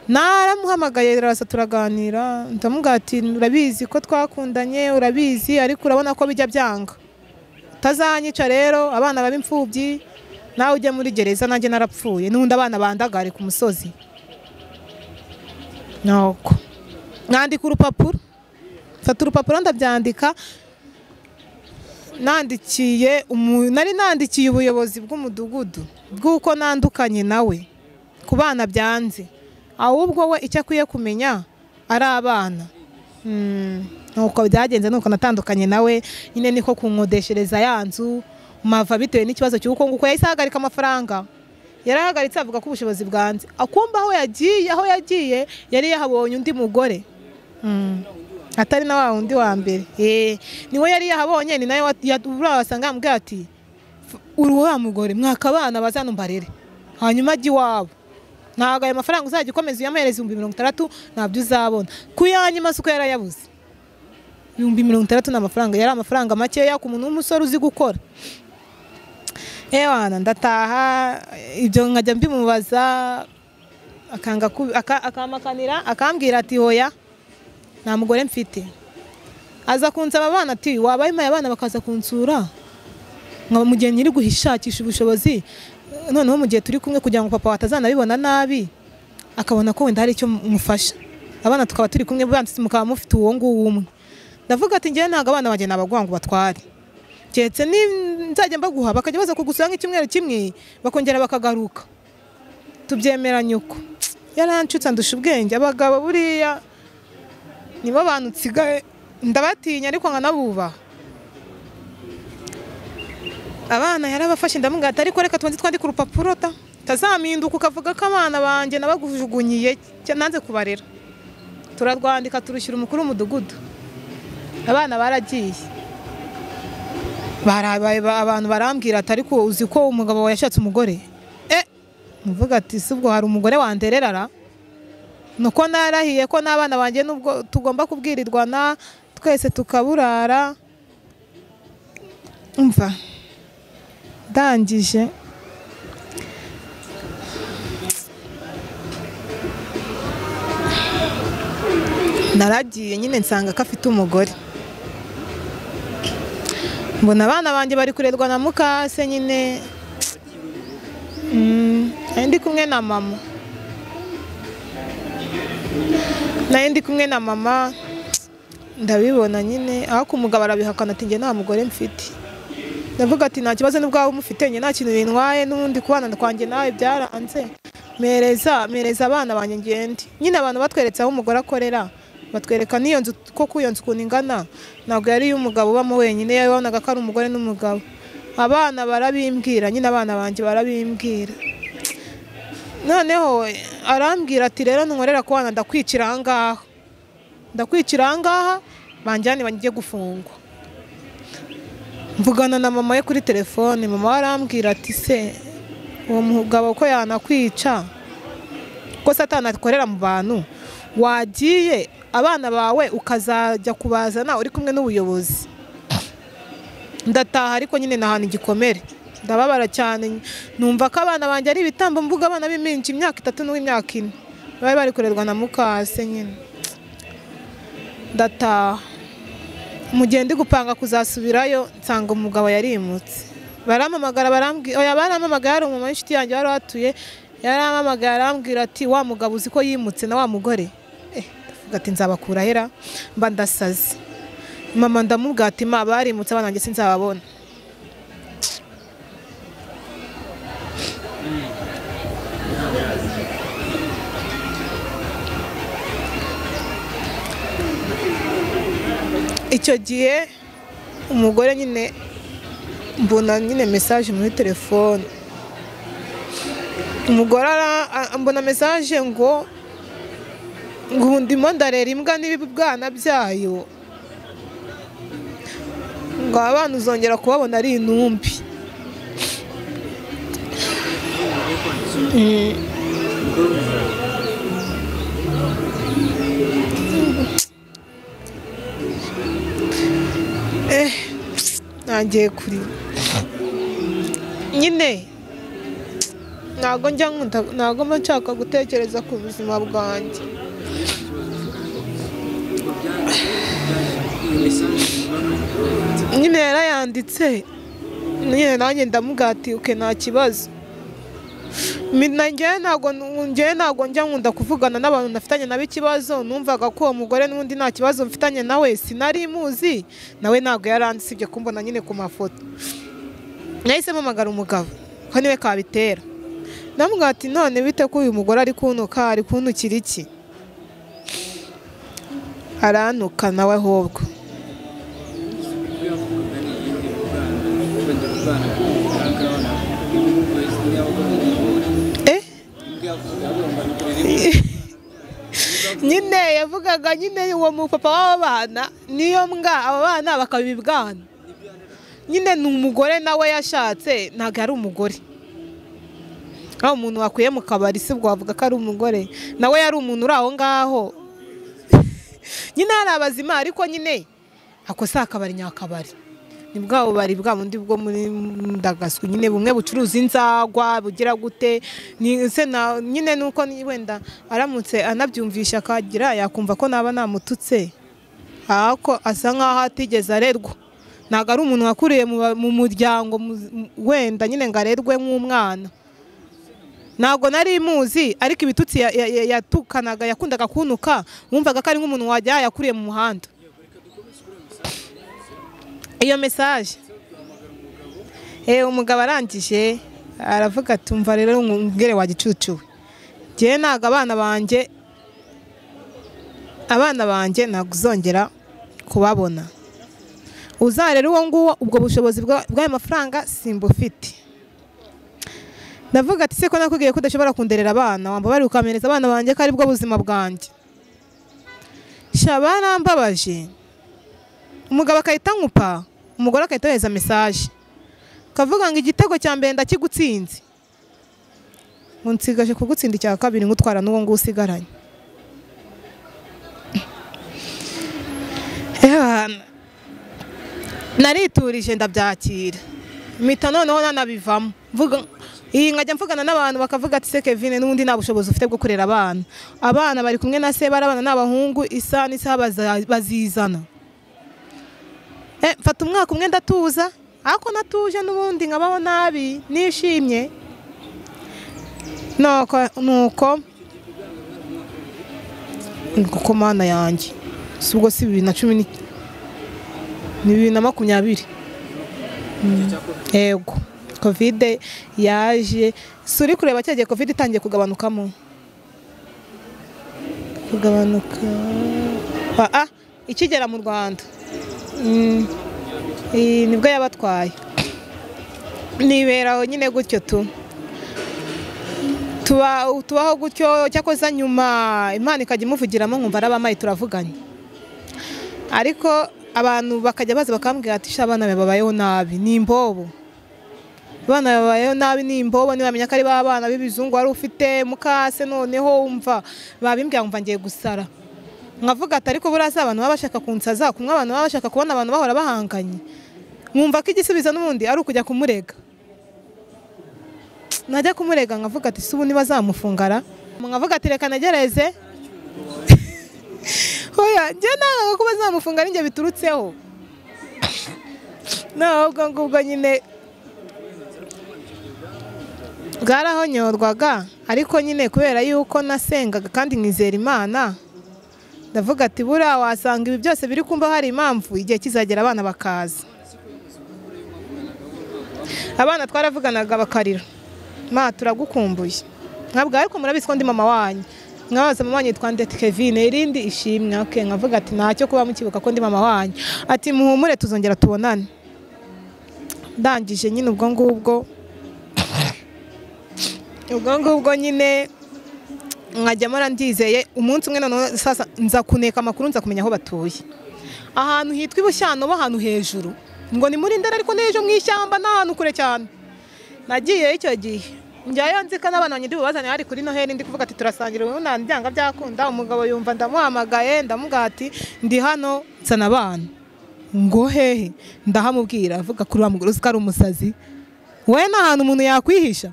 A: Naramuhamagaye rasa turaganira, ndamubwira ati urabizi ko twakundanye, urabizi ariko urabona ko bijya byanga, utazanyica rero abana baba imfubyi, nawe ujya muri gereza nanjye narapfuye, n'ubundi abana bandagare ku musozi. Nuko nandika urupapuro, mfata urupapuro ndabyandika, nandikiye nari nandikiye ubuyobozi bw'umudugudu bw'uko nandukanye nawe ku bana byanze, ahubwo we icyo akwiye kumenya ari abana. Nuko byagenze, nuko natandukanye nawe nyine, niko kunkodeshereza ya nzu mava bitewe n'ikibazo cy'uko nguko yahise ahagarika amafaranga. Yarahagaritse avuga ko ubushobozi bwanze, akumva aho yagiye yari yahabonye undi mugore atari na wa wundi wa mbere. Niwe yari yahabonye, ni nawe wasanga yamubwira ati uri wa mugore mwaka abana bazanumbarere hanyuma ajye iwabo, ntabwo ayo mafaranga uzajya ukomeza uyamuhereza 60,000 ntabyo uzabona. Ku yanyuma suko yarayabuze 60,000 ni amafaranga, yari amafaranga makeya ku muntu w'umusore uzi gukora. Ewana ndataha ibyo nkajya mbimubaza, akanga akamakanira, akambwira ati hoya nta mugore mfite. Aza kunsaba abana ati wabaye impaye abana bakaza kunsura, nkaba mu gihe nyiri guhishakisha ubushobozi, noneho mu gihe turi kumwe kugira ngo papa atazanabibona nabi, akabona ko wenda hari icyo mufasha, abana tukaba turi kumwe banditse mukaba mufite uwo nguwo umwe. Ndavuga ati njyewe ntabwo abana banjye nabaguha ngo batware, keretse ni nzajya mbaguha bakajya baza kugusura nk'icyumweru kimwe bakongera bakagaruka, tubyemeranye uko. Yaranshutse andusha ubwenge. Abagabo buriya nibo bantu nsigaye ndabatinya ariko nkanabubaha. Abana yarabafashe ndamubwira ati ariko reka tubanze twandike urupapuro ta tazaminduka ukavuga ko abana banjye nabagujugunyiye nanze kubarera. Turarwandika turushyira umukuru w'umudugudu, abana baragiye. Abantu barambwira ati ariko uzi ko umugabo yashatse umugore? Muvuga ati si ubwo hari umugore wandererara? Nuko narahiye ko n'abana banjye nubwo tugomba kubwirirwana twese tukaburara. Umva ndangije naragiye nyine nsanga ko afite umugore, mbona abana banjye bari kurerwa na mukase nyine. Ndi kumwe na mama, nari ndi kumwe na mama, ndabibona nyine. Ariko umugabo arabihakana ati njye nta mugore mfite. Ndavuga ati nta kibazo nubwo waba umufite, njye nta kintu bintwaye, n'ubundi kubana kwanjye nawe byaranze. Mereza abana banjye ngende. Nyine abantu batweretse aho umugore akorera, batwereka n'iyo nzu koko iyo nzu ukuntu ingana, ntabwo yari iy'umugabo ubamo wenyine, yabonaga ko ari umugore n'umugabo. Abana barabimbwira nyine, abana banjye barabimbwira. Noneho arambwira ati rero ntunkorera kubana, ndakwicira aha ngaha, ndakwicira aha ngaha, banjyane banjye gufungwa. Mvugana na mama we kuri telefone, mama we arambwira ati se uwo mugabo ko yanakwica, ko satani akorera mu bantu, wagiye abana bawe ukazajya kubazana uri kumwe n'ubuyobozi. Ndataha ariko nyine nahana igikomere, ndababara cyane, numva ko abana banjye ari ibitambo mbuga, abana b'iminsi imyaka 3 n'imyaka 4 bari bari kurerwa na mukase nyine. Ndataha mu gihe ndi gupanga kuzasubirayo, nsanga umugabo yarimutse. Barampamagara barambwira, oya barampamagara, hari umumama w'inshuti yanjye wari watuye, yarampamagara arambwira ati wa mugabo uzi ko yimutse na wa mugore. Ndavuga ati nzabakura hera, mba ndasaze. Mama ndamubwira ati ma barimutse abana banjye sinzababona. Icyo gihe umugore nyine mbona nyine message muri telefone, umugore mbona message ngo ndimo ndarera imbwa n'ibibwana byayo, ngo abana uzongera kubabona ari intumbi. Nangiye kuri nyine, ntago njya nkunda, ntago mba nshaka gutekereza ku buzima bwanjye. Nyine yarayanditse nyine, nanjye ndamubwira ati uke nta kibazo. Njyewe ntago njya nkunda kuvugana n'abantu nafitanye nabo ikibazo. Numvaga ko uwo mugore n'ubundi nta kibazo mfitanye nawe, sinari muzi nawe, ntago yaranze usibye kumbona nyine ku mafoto. Nahise mpamagara umugabo ko niwe kabitera, ndamubwira ati none bite ko uyu mugore ari kuntuka, ari kuntukira iki? Arantuka nawe ahubwo. Nyine yavugaga nyine uwo mupapa w'abana niyo mbwa, aba bana bakabibwana. Nyine ni umugore nawe yashatse, ntabwo ari umugore. Aho umuntu wakuye mu kabari si bwo wavuga ko ari umugore, nawe yari umuntu uri aho ngaho. Nyine hari abazima ariko nyine ako si akabari nyakabari, ni bwa bubari bwa bundi bwo muri Ndagaswi nyine, bumwe bucuruza inzagwa bugira gute. Ni se na nyine nuko wenda aramutse anabyumvisha akagira yakumva ko naba namututse, ariko asa nkaho atigeze arerwa. Ntabwo ari umuntu wakuriye mu muryango wenda nyine ngo arerwe nk'umwana. Ntabwo nari muzi, ariko ibitutsi yatukanaga, yakundaga kuntuka, wumvaga ko ari nk'umuntu wajya yakuriye mu muhanda. Iyo message umugabo arangije aravuga ati umva rero ngere wa gicucu, njye ntago abana banjye ntabwo uzongera kubabona, uzarera uwo nguwo, ubwo bushobozi bw'ayo mafaranga simbufite. Ndavuga ati se ko nakubwiye ko udashobora kunderera abana, wambabari ukamenyereza abana banjye ko ari bwo buzima bwanjye. Sha barambabaje. Umugabo akahita nkupa, umugore akahita yohereza message kavuga ngo igitego cya mbere ndakigutsinze, ngo nsigaje kugutsinda icya kabiri ngutwara n'uwo nguwo usigaranye. Nariturije ndabyakira, mpita noneho nanabivamo, mvuga iyi nkajya mvugana n'abantu bakavuga ati se Kevin n'ubundi nta bushobozi ufite bwo kurera abana, abana bari kumwe na se, bari abana n'abahungu, isaha n'isaha bazizana. Mfata umwaka umwe ndatuza, ariko natuje n'ubundi nkabaho nabi nishimye. Nuko kuko mana yanjye si ubwo si 2010 ni 2020. Yego Covid yaje, suri kureba cyagiye Covid itangiye kugabanukamo, kugabanuka ikigera mu Rwanda nibwo yabatwaye. Niberaho nyine gutyo tu tubaho gutyo, cyakoze nyuma Imana ikajya imuvugiramo nkumva arabamaye turavuganye, ariko abantu bakajya baza bakambwira ati sha abana babayeho nabi ni imbobo, abana babayeho nabi ni imbobo, ntibamenya ko ari ba bana b'ibizungu wari ufite mukase. Noneho umva babimbwira nkumva ngiye gusara, nkavuga ati ariko buriya si abantu baba bashaka kunsaza, kumwe abantu baba bashaka kubona abantu bahora bahanganye, nkumva ko igisubizo n'ubundi ari ukujya kumurega. Najya kumurega nkavuga ati si ubu ntibazamufungara, nkavuga ati reka negereze. Oya njye nanga ko bazamufunga ari njye biturutseho. Ntabwo ngubwo nyine bwarahonyorwaga, ariko nyine kubera yuko nasengaga kandi nkizera Imana, ndavuga ati buriya wasanga ibi byose biri kumba hari impamvu, igihe kizagera abana bakaza. Abana twaravuganaga bakarira, ma turagukumbuye, ntabwo ariko murabizi ko ndi mama wanyu, nkabaza mama wanyu yitwa Ndete Kevin irindi ishimwe, okay, nkavuga ati ntacyo kuba mukibuka ko ndi mama wanyu, ati muhumure tuzongera tubonane. Ndangije nyine ubwo ngubwo nyine nkajya mora ndizeye. Umunsi umwe noneho sasa nza kuneka amakuru, nza kumenya aho batuye, ahantu hitwa Ibushyano, ahantu hejuru ngo ni muri Ndera, ariko n'ejo mu ishyamba n'ahantu kure cyane. Nagiye icyo gihe njyayo nzika n'abana banjye ndibubazane, hari kuri Noheli, ndi kuvuga ati turasangira ubu nta byakunda. Umugabo yumva ndamuhamagaye, ndamubwira ati ndi hano nsana abana, ngo hehe? Ndahamubwira, avuga kuri wa mugore uzi ko ari umusazi we, nta hantu umuntu yakwihisha.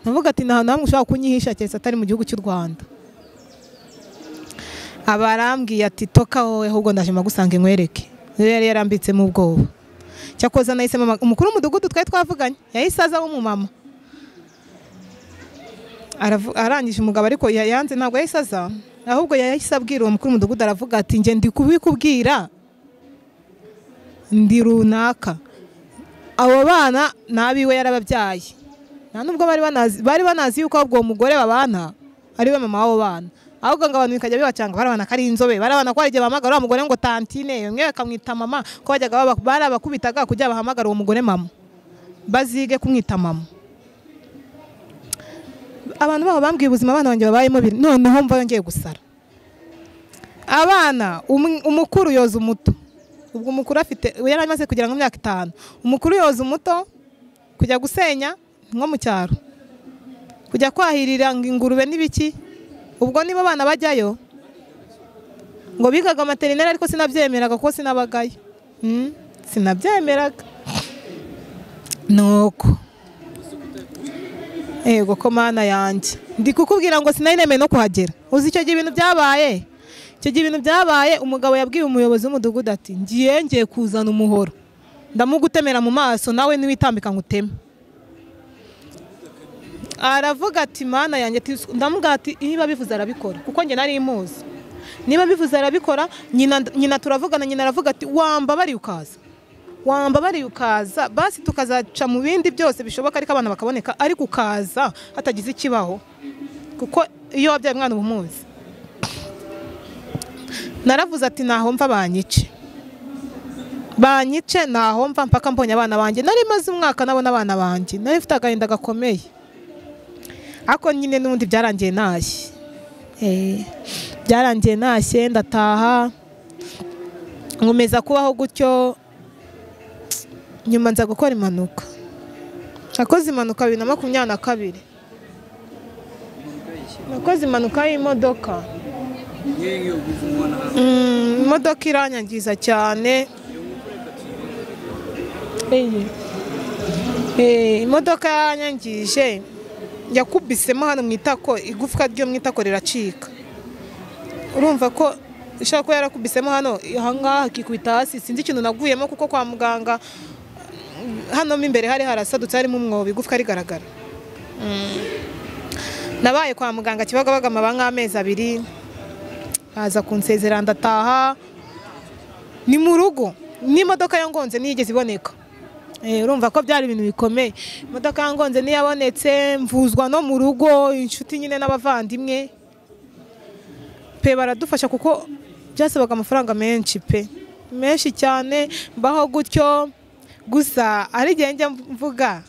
A: Ndavuga ati nta hantu hamwe ushobora kunyihisha keretse atari mu gihugu cy'u Rwanda. Abarambwiye ati toka wowe, ahubwo ndaje magusanga inkwereke. Yari yarambitsemo ubwoba. Cyakoze nahise mama umukuru w'umudugudu twari twavuganye yahise aza w'umumama, arangije umugabo ariko yanze, ntabwo yahise aza, ahubwo yahise abwira uwo mukuru w'umudugudu aravuga ati njye ndi kubikubwira ndi runaka, abo bana nabiwe yarababyaye, nta nubwo bari banazi yuko ubwo mugore babana ari we mama w'abo bana, ahubwo ngo abantu bikajya bibacanga, barabana ko ari inzobe, barabana ko hari igihe bahamagara wa mugore ngo tantine, umwe bakamwita mama, ko bajyaga barabakubitaga kugira bahamagara uwo mugore mama, bazige kumwita mama. Abantu baho bambwiye ubuzima abana banjye babayemo, noneho mva yongeye gusara. Abana umukuru yoza umuto, ubwo umukuru afite yari amaze kugira ngo imyaka 5, umukuru yoza umuto kujya gusenya nko mu cyaro, kujya kwahirira ingurube n'ibiki. Ubwo nibo bana bajyayo ngo bigaga materineri, ariko sinabyemeraga kuko sinabagayo, sinabyemeraga. Nuko ego ko mana yanjye ndi kukubwira ngo sinari nemeye no kuhagera. Uzi icyo gihe ibintu byabaye, icyo gihe ibintu byabaye, umugabo yabwiye umuyobozi w'umudugudu ati ngiye kuzana umuhoro ndamugutemera mu maso, nawe niwitambika nguteme. Aravuga ati mana yanjye, ndamubwira ati niba bivuze arabikora, kuko njye nari muzi, niba bivuze arabikora. Nyina turavugana, nyina aravuga ati wambabariye ukaza, wambabariye ukaza, basi tukazaca mu bindi byose bishoboka ariko abana bakaboneka, ariko ukaza hatagize ikibaho, kuko iyo wabyaye umwana uba umuzi. Naravuze ati naho mva banyice, banyice naho mva mpaka mbonye abana banjye. Nari maze umwaka nabona abana banjye, nari mfite agahinda gakomeye, ariko nyine n'ubundi byarangiye ntashye, byarangiye ntashye ndataha, nkomeza kubaho gutyo. Nyuma nza gukora impanuka, nakoze impanuka 2022, nakoze impanuka y'imodoka, imodoka iranyangiza cyane. Imodoka yanyangije yakubisemo hano mu itako, igufwa ryo mu itako riracika. Urumva ko ishaka ko yarakubisemo hano ahangaha akikubita hasi, sinzi ikintu naguyemo kuko kwa muganga hano mo imbere hari harasadutse harimo umwobo, igufwa rigaragara. Nabaye kwa muganga Kibagabaga maba nk'amezi 2, baza kunsezera ndataha. Ni mu rugo n'imodoka yangonze ntiyigeze iboneka. Urumva ko byari ibintu bikomeye. Imodoka yangonze ntiyabonetse, mvuzwa no mu rugo, inshuti nyine n'abavandimwe pe baradufasha kuko byasabaga amafaranga menshi pe, menshi cyane. Mbaho gutyo gusa, ari igihe njya mvuga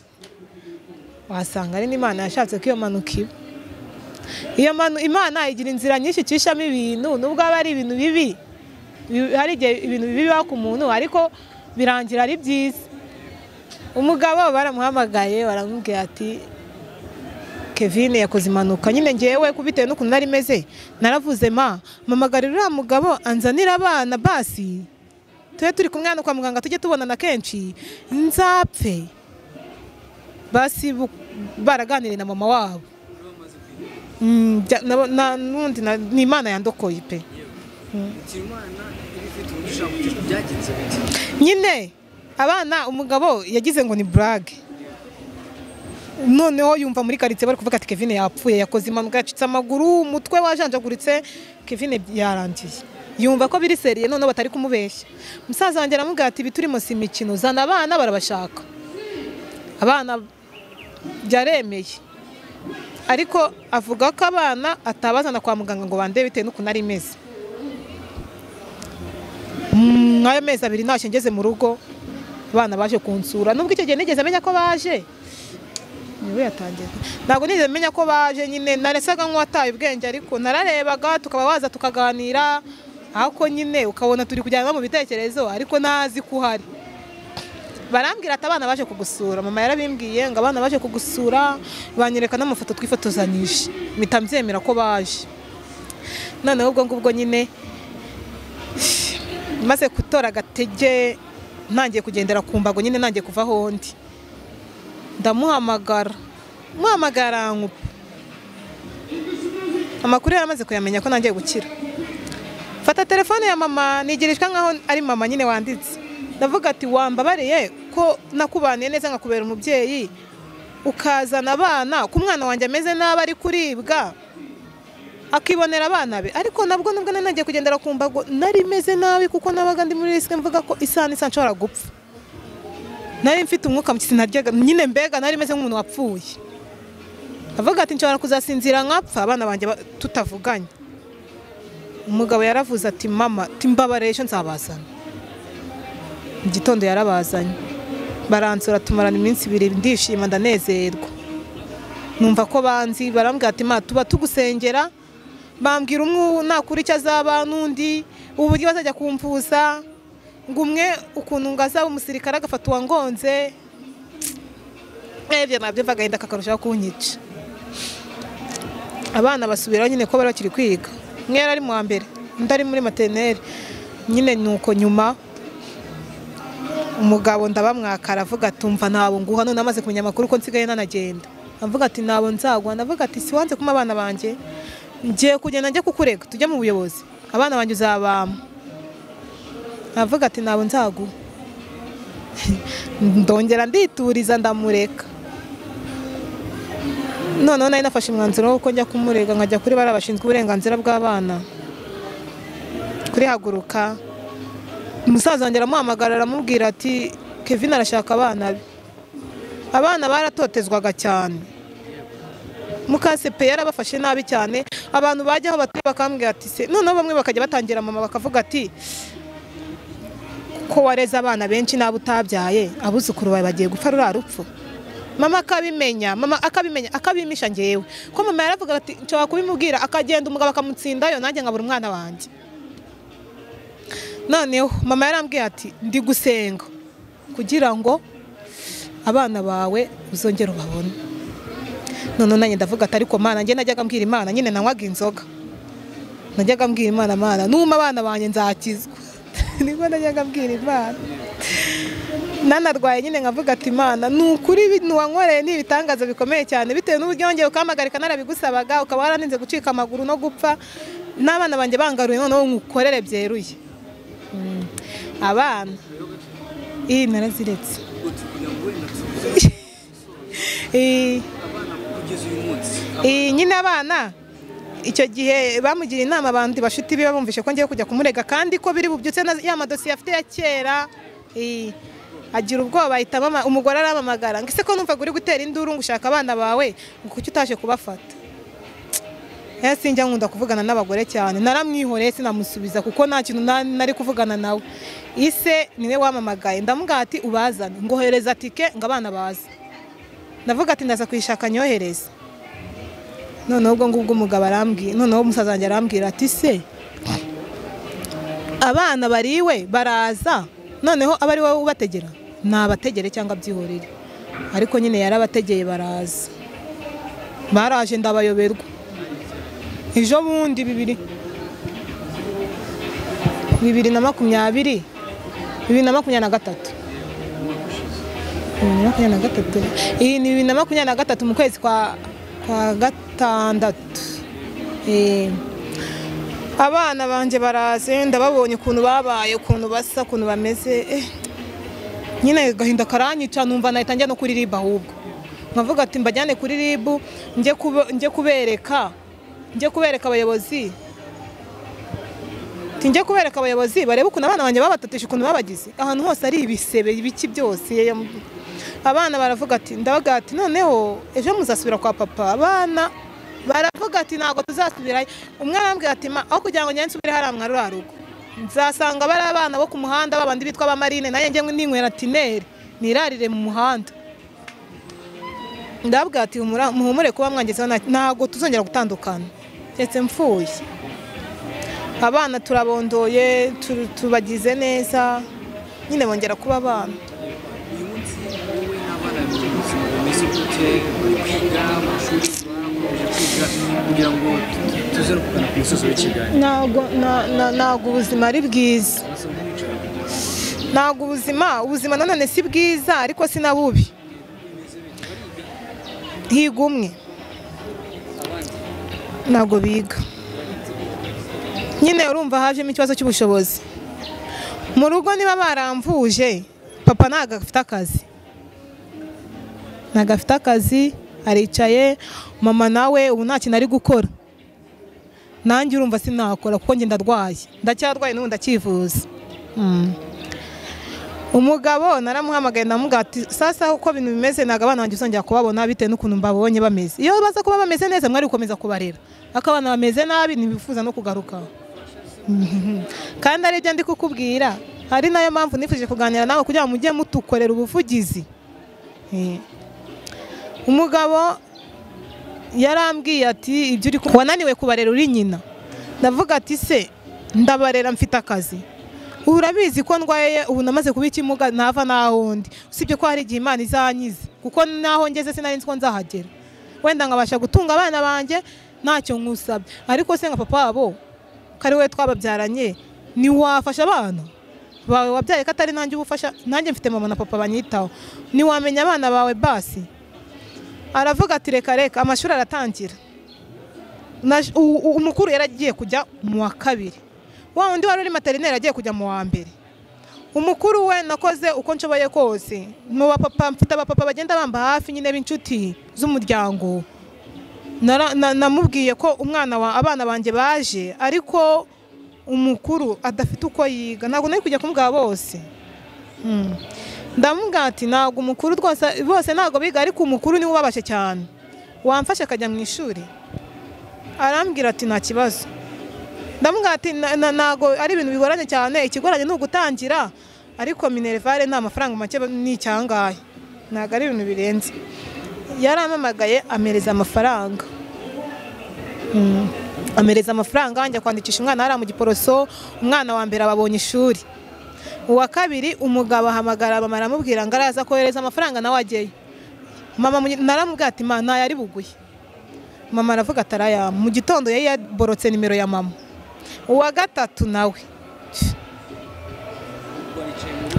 A: wasanga ari n'Imana yashatse ko iyo mpanuka iba. Iyo Imana igira inzira nyinshi icishamo ibintu, nubwo aba ari ibintu bibi, hari igihe ibintu bibi biba ku muntu ariko birangira ari byiza. Umugabo baramuhamagaye baramubwira ati Kevin yakoze impanuka. Nyine ngewe kubitewe n'ukuntu nari meze naravuze ma mpamagarira uriya mugabo anzanira abana basi tube turi kumwe hano kwa muganga tujye tubonana kenshi nzapfe. Basi baraganiriye na mama wabo. N'undi ni Imana yandokoye pe. Nyine abana umugabo yagize ngo ni blague. Noneho yumva muri quartier bari kuvuga ati Kevin yapfuye, yakoze impanuka, yacitse amaguru, umutwe wajanjaguritse, Kevin yarangiye. Yumva ko biri seriye noneho batari kumubeshya. Musaza wanjye aramubwira ati biturimo si imikino, zana abana barabashaka. Abana byaremeye, ariko avuga ko abana atabazana kwa muganga ngo bande bitewe n'ukuntu ari meze. Nk'ayo mezi 2 ntashye ngeze mu rugo, abana baje kunsura. Nubwo icyo gihe nigeze menya ko baje, niwe yatangiye, ntabwo nigeze menya ko baje nyine, naresaga nk'uwataye ubwenge ariko nararebaga tukaba waza tukaganira, ariko nyine ukabona turi kujyana mu bitekerezo ariko ntazi ko uhari. Barambwira ati abana baje kugusura, mama yarabimbwiye ngo abana baje kugusura, banyereka n'amafoto twifotozanyije, mpita mbyemera ko baje. Noneho ubwo ngubwo nyine maze gutora agatege ntangiye kugendera ku mbago nyine, ntangiye kuva aho ndi, ndamuhamagara, muhamagara nkupa. Amakuru yaramaze kuyamenya ko nangiye gukira. Fata telefone ya mama nigirishwa nkaho ari mama nyine wanditse. Ndavuga ati wambabariye ko nakubaniye neza nkakubera umubyeyi, ukazana abana ku mwana wanjye ameze nabi ari kuribwa akibonera abana be. Ariko nabwo nubwo nagiye kugendera ku mbago nari meze nabi kuko nabaga ndi muri risk, mvuga ko isaha n'isa nshobora gupfa. Nari mfite umwuka muke sinaryaga nyine, mbega nari meze nk'umuntu wapfuye. Avuga ati nshobora kuzasinzira nkapfa abana banjye tutavuganye. Umugabo yaravuze ati mama timbabaresha nzabazana. Mu gitondo yarabazanye, baransura tumarana iminsi 2, ndishima ndanezerwa, numva ko banzi. Barambwira ati ma tuba tugusengera, bambwira umwe nakuri icyo azaba n'undi uburyo bazajya kumvuza, ngo umwe ukuntu ngo azaba umusirikare agafata uwangonze. Ebyo nabyo agahinda kakarushaho kunyica. Abana basubira nyine ko bari bakiri kwiga, umwe yari ari mu wa mbere undi ari muri maternelle nyine. Nuko nyuma umugabo ndabamwakara avuga ati umva nabo nguha, none amaze kumenya amakuru ko nsigaye nanagenda. Avuga ati nabo nzagwa. Ndavuga ati si wanze kuma abana banjye, ngiye kugenda njye kukurega tujye mu buyobozi, abana banjye uzabama. Avuga ati nabo nzaguha. Ndongera ndituriza ndamureka. Noneho nari nafashe umwanzuro wo njya kumurega, nkajya kuri bari abashinzwe uburenganzira bw'abana kuri Haguruka. Umusaza wanjye aramuhamagara aramubwira ati Kevin arashaka abana be. Abana baratotezwaga cyane, mukase pe yarabafashe nabi cyane. Abantu bajyaho batuye bakambwira ati se, noneho bamwe bakajya batangira mama bakavuga ati ko wareze abana benshi nabo utabyaye, abuzukuru bawe bagiye gupfa ruriya rupfu. Mama akabimenya, mama akabimenya, akabimisha ngewe. Ko mama yaravuga ati nshobora kubimubwira akagenda umugabo akamutsindayo nanjye nkabura umwana wanjye. Noneho mama yarambwiye ati ndi gusenga kugira ngo abana bawe uzongere ubabone. None nanjye ndavuga ati ariko Mana, njye najyaga mbwira Imana nyine nanywaga inzoga, najyaga mbwira Imana, Mana numa abana banjye nzakizwa. Niko najyaga mbwira Imana. Nanarwaye nyine nkavuga ati Imana ni ukuri ibintu wankoreye ni ibitangaza bikomeye cyane, bitewe n'uburyo wongeye ukampagarika narabigusabaga, ukaba waraninze gucika amaguru no gupfa, n'abana banjye bangaruye noneho nkukorere byeruye. Abana iyi naraziretse. Nyine abana icyo gihe bamugira inama abandi bashuti biba bumvishe ko ngiye kujya kumurega kandi ko biri bubyutse ya madosiye afite ya kera. Agira ubwoba ahita umugore aramamagara ngo ese ko numvaga uri gutera induru ngo ushaka abana bawe ngo kuki utaje kubafata. Sinjya nkunda kuvugana n'abagore cyane, naramwihoreye sinamusubiza kuko nta kintu nari kuvugana nawe. Ise niwe wamamagaye ndamubwira ati ubazane, ngohereza tike ngo abana baze. Ndavuga ati ndaza kuyishaka nyohereza. Noneho ubwo ngubwo umugabo arambwira, noneho umusaza wanjye arambwira ati se abana bariwe baraza, noneho aba ari wowe ubategera, nabategere cyangwa byihorere. Ariko nyine yarabategeye baraza, baraje ndabayoberwa. Ejo bundi 2020, 2023, iyi ni 2023 mu kwezi kwa gatandatu. Abana banje baraze ndababonye ukuntu babaye, ukuntu basa, ukuntu bameze. Nyine agahinda karanyica numva nahita njya no kuri RIB, ahubwo nkavuga ati mbajyane kuri RIB njye kubereka, njye kubereka abayobozi, njye kubereka abayobozi barebe ukuntu abana banjye babatatije, ukuntu babagize ahantu hose ari ibisebe ibiki byose. Abana baravuga ati, ndabaga ati noneho ejo muzasubira kwa papa. Abana baravuga ati ntabwo tuzasubirayo. Umwana arambwira ati ma aho kugira ngo njye nsubire hariya mwa rugo nzasanga bari abana bo ku muhanda babandi bitwa ba Marine, nanjye njye ninywera tineri nirarire mu muhanda. Ndabwira ati muhumure kuba mwangezeho, ntabwo tuzongera gutandukana ndetse mfuye. Abana turabondoye, tubagize neza nyine bongera kuba abana.
B: Uyu munsi wowe n'abana bimeze gute? Kwiga amashuri bakomeje kwiga kugira ngo tuze no kugana ku musozi w'ikiganiro?
A: Ntabwo ubuzima ari bwiza, ntabwo ubuzima nanone si bwiza, ariko si na bubi. Higa umwe ntabwo biga nyine, urumva hajemo ikibazo cy'ubushobozi mu rugo. Niba baramvuje papa ntabwo afite akazi, ntabwo afite akazi, aricaye. Mama nawe ubu nta kintu ari gukora, nanjye urumva sinakora kuko njye ndarwaye, ndacyarwaye n'ubu ndacyivuza. Umugabo naramuhamagaye ndamubwira ati sasa uko ibintu bimeze ntabwo abana banjye uzongera kubabona bitewe n'ukuntu mbabonye bameze. Iyo baza kuba bameze neza mwari gukomeza kubarera, ariko abana bameze nabi ntibifuza no kugaruka. Kandi ari ibyo ndi kukubwira, hari nayo mpamvu nifuje kuganira nawe kugira ngo mujye mutukorera ubuvugizi. Umugabo yarambwiye ati ibyo uri wananiwe kubarera uri nyina. Ndavuga ati se ndabarera mfite akazi, urabizi ko ndwaye ubu namaze kuba ikimuga ntava naho ndi, usibye ko hari igihe Imana izanyiza kuko naho ngeze sinari nzi ko nzahagera, wenda nkabasha gutunga abana banjye ntacyo nkusabye. Ariko se nka papa wabo kari we twababyaranye, ni wafasha abana bawe wabyaye ko atari nanjye ubufasha, nanjye mfite mama na papa banyitaho, ni wamenya abana bawe basi. Aravuga ati reka reka amashuri aratangira. Umukuru yaragiye kujya mu wa kabiri, wa undi wari uri materineri agiye kujya mu wa mbere. Umukuru we nakoze uko nshoboye kose, mu bapapa mfite abapapa bagenda bamba hafi nyine b'inshuti z'umuryango. Namubwiye ko umwana wa abana banjye baje, ariko umukuru adafite uko yiga, ntabwo nari kujya kumubwira bose. Ndamubwira ati ntabwo umukuru rwose bose ntabwo biga, ariko umukuru niwe ubabashe cyane, wamfasha akajya mu ishuri. Arambwira ati nta kibazo. Ndamubwira ati ntabwo ari ibintu bigoranye cyane, ikigoranye ni ugutangira, ariko minerivare nta mafaranga make ni icyangahe, ntabwo ari ibintu birenze. Yaramamagaye amereza amafaranga, amereza amafaranga njya kwandikisha umwana hariya mu Giporoso. Umwana wa mbere ababonye ishuri, uwa kabiri umugabo ahamagara mama aramubwira ngo araza kohereza amafaranga nawe ajyeyo. Mama naramubwira ati ma ntayo ari buguye. Mama aravuga ati arayampa. Mu gitondo yari yaborotse nimero ya mama. Uwa gatatu nawe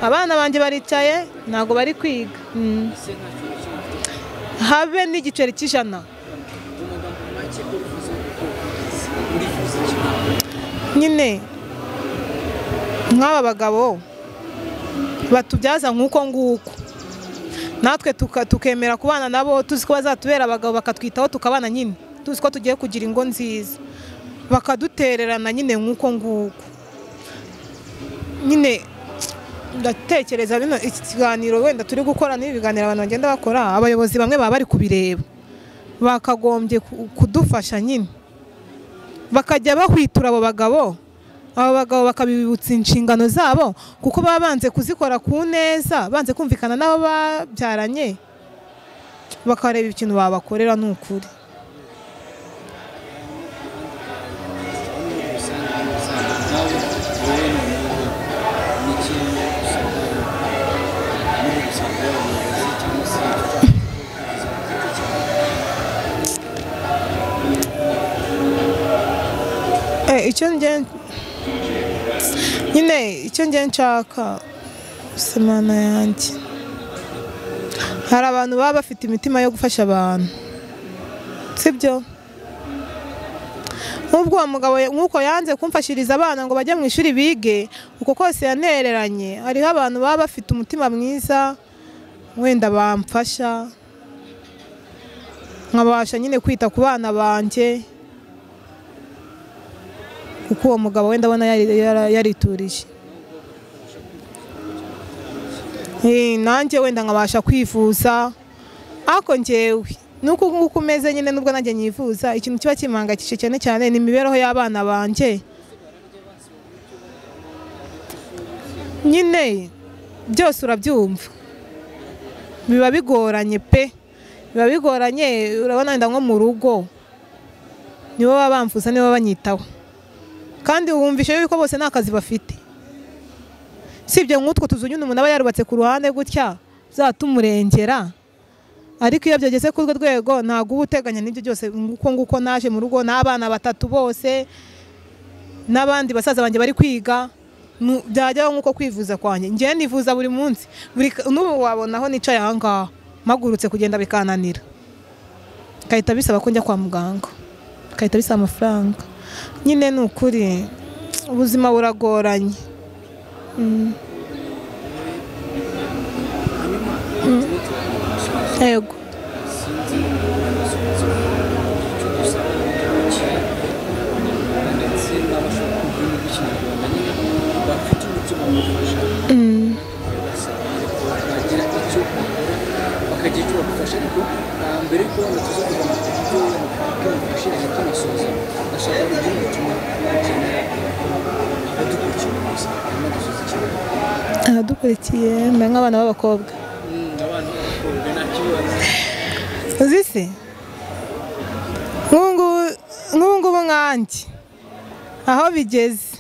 A: Abana banjye baricaye ntago bari kwiga. Habe n'igiceri cy'ijana. Nyine nk'aba bagabo batubyaza nk'uko nguko, natwe tukemera kubana nabo tuzi ko bazatubera abagabo, bakatwitaho tukabana nyine tuzi ko tugiye kugira ingo nziza, bakadutererana nyine nk'uko nguko. Nyine ndatekereza bino iki kiganiro wenda turi gukora n'ibiganiro abantu bagenda bakora, abayobozi bamwe baba bari kubireba, bakagombye kudufasha nyine, bakajya bahwitura abo bagabo, abo bagabo bakabibutsa inshingano zabo, kuko baba banze kuzikora ku neza, banze kumvikana n'abo babyaranye, bakareba ikintu babakorera n'ukuri. Nyine icyo nge nshaka semana yanjye, hari abantu baba bafite imitima yo gufasha abantu, sibyo? Nk'ubwo uwo mugabo nk'uko yanze kumfashiriza abana ngo bajye mu ishuri bige, uko kose yanereranye, hariho abantu baba bafite umutima mwiza wenda bamfasha nkabasha nyine kwita ku bana banjye, kuko uwo mugabo wenda abona yariturije. Nanjye wenda nkabasha kwivuza, ariko njyewe nuko nguko umeze nyine, nubwo nanjye nyivuza, ikintu kiba kimpangayikishije cyane cyane ni imibereho y'abana banjye. Nyine byose urabyumva, biba bigoranye pe, biba bigoranye. Urabona wenda nko mu rugo nibo baba bamfuza, nibo banyitaho, kandi wumvishe yuko bose nta kazi bafite, sibyo? Nk'utwo tuzu nyine umuntu aba yarubatse ku ruhande gutya zatumurengera, ariko iyo byageze ku rwego ntabwo uba uteganya n'ibyo byose. Nguko nguko naje mu rugo n'abana batatu bose n'abandi basaza banjye bari kwiga, byajyaho nk'uko kwivuza kwanjye njye nivuza buri munsi, n'ubu wabona aho nicaye aha ngaha mpagurutse kugenda bikananira, bigahita bisaba ko njya kwa muganga, bigahita bisaba amafaranga. Nyine ni ukuri ubuzima buragoranye. Yego. Abadukurikiye nk'abana b'abakobwa uzi se nk'ubu ngubu nkanjye aho bigeze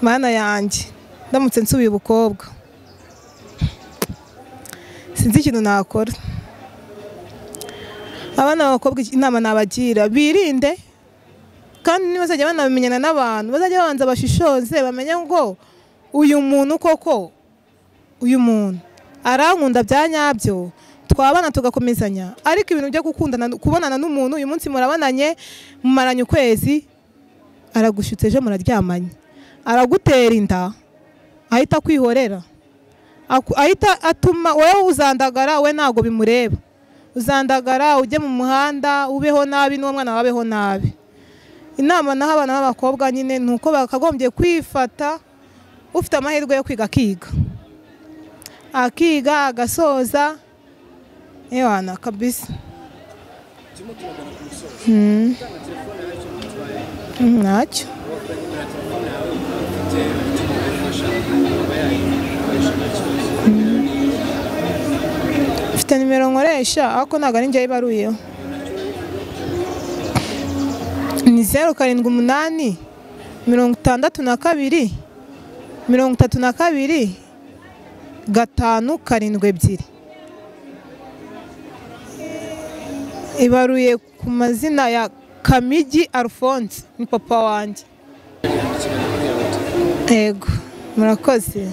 A: mana yanjye, ndamutse nsubiye ubukobwa sinzi ikintu nakora. Abana b'abakobwa inama nabagira, birinde, kandi nibazajya banamenyana n'abantu bazajya babanza bashishoze, bamenye ngo uyu muntu koko, uyu muntu arankunda bya nyabyo, twabana tugakomezanya. Ariko ibintu byo gukundana, kubonana n'umuntu uyu munsi murabonanye mumaranye ukwezi, aragushutse ejo muraryamanye, aragutera inda, ahita kwihorera, ahita atuma wowe uzandagara, we ntago bimureba, uzandagara ujye mu muhanda ubeho nabi n'uwo mwana wabeho nabi. Inama naho abana b'abakobwa nyine nuko bakagombye kwifata, ufite amahirwe yo kwiga akiga, akiga agasoza, ewana kabisa. Ntacyo. Mfite nimero nkoresha ariko ntabwo ari njye ibaruyeho, ni 0 7 8 62 32 5 7 2. Ibaruye ku mazina ya Kamigi Alphonse, ni papa wanjye. Yego, murakoze.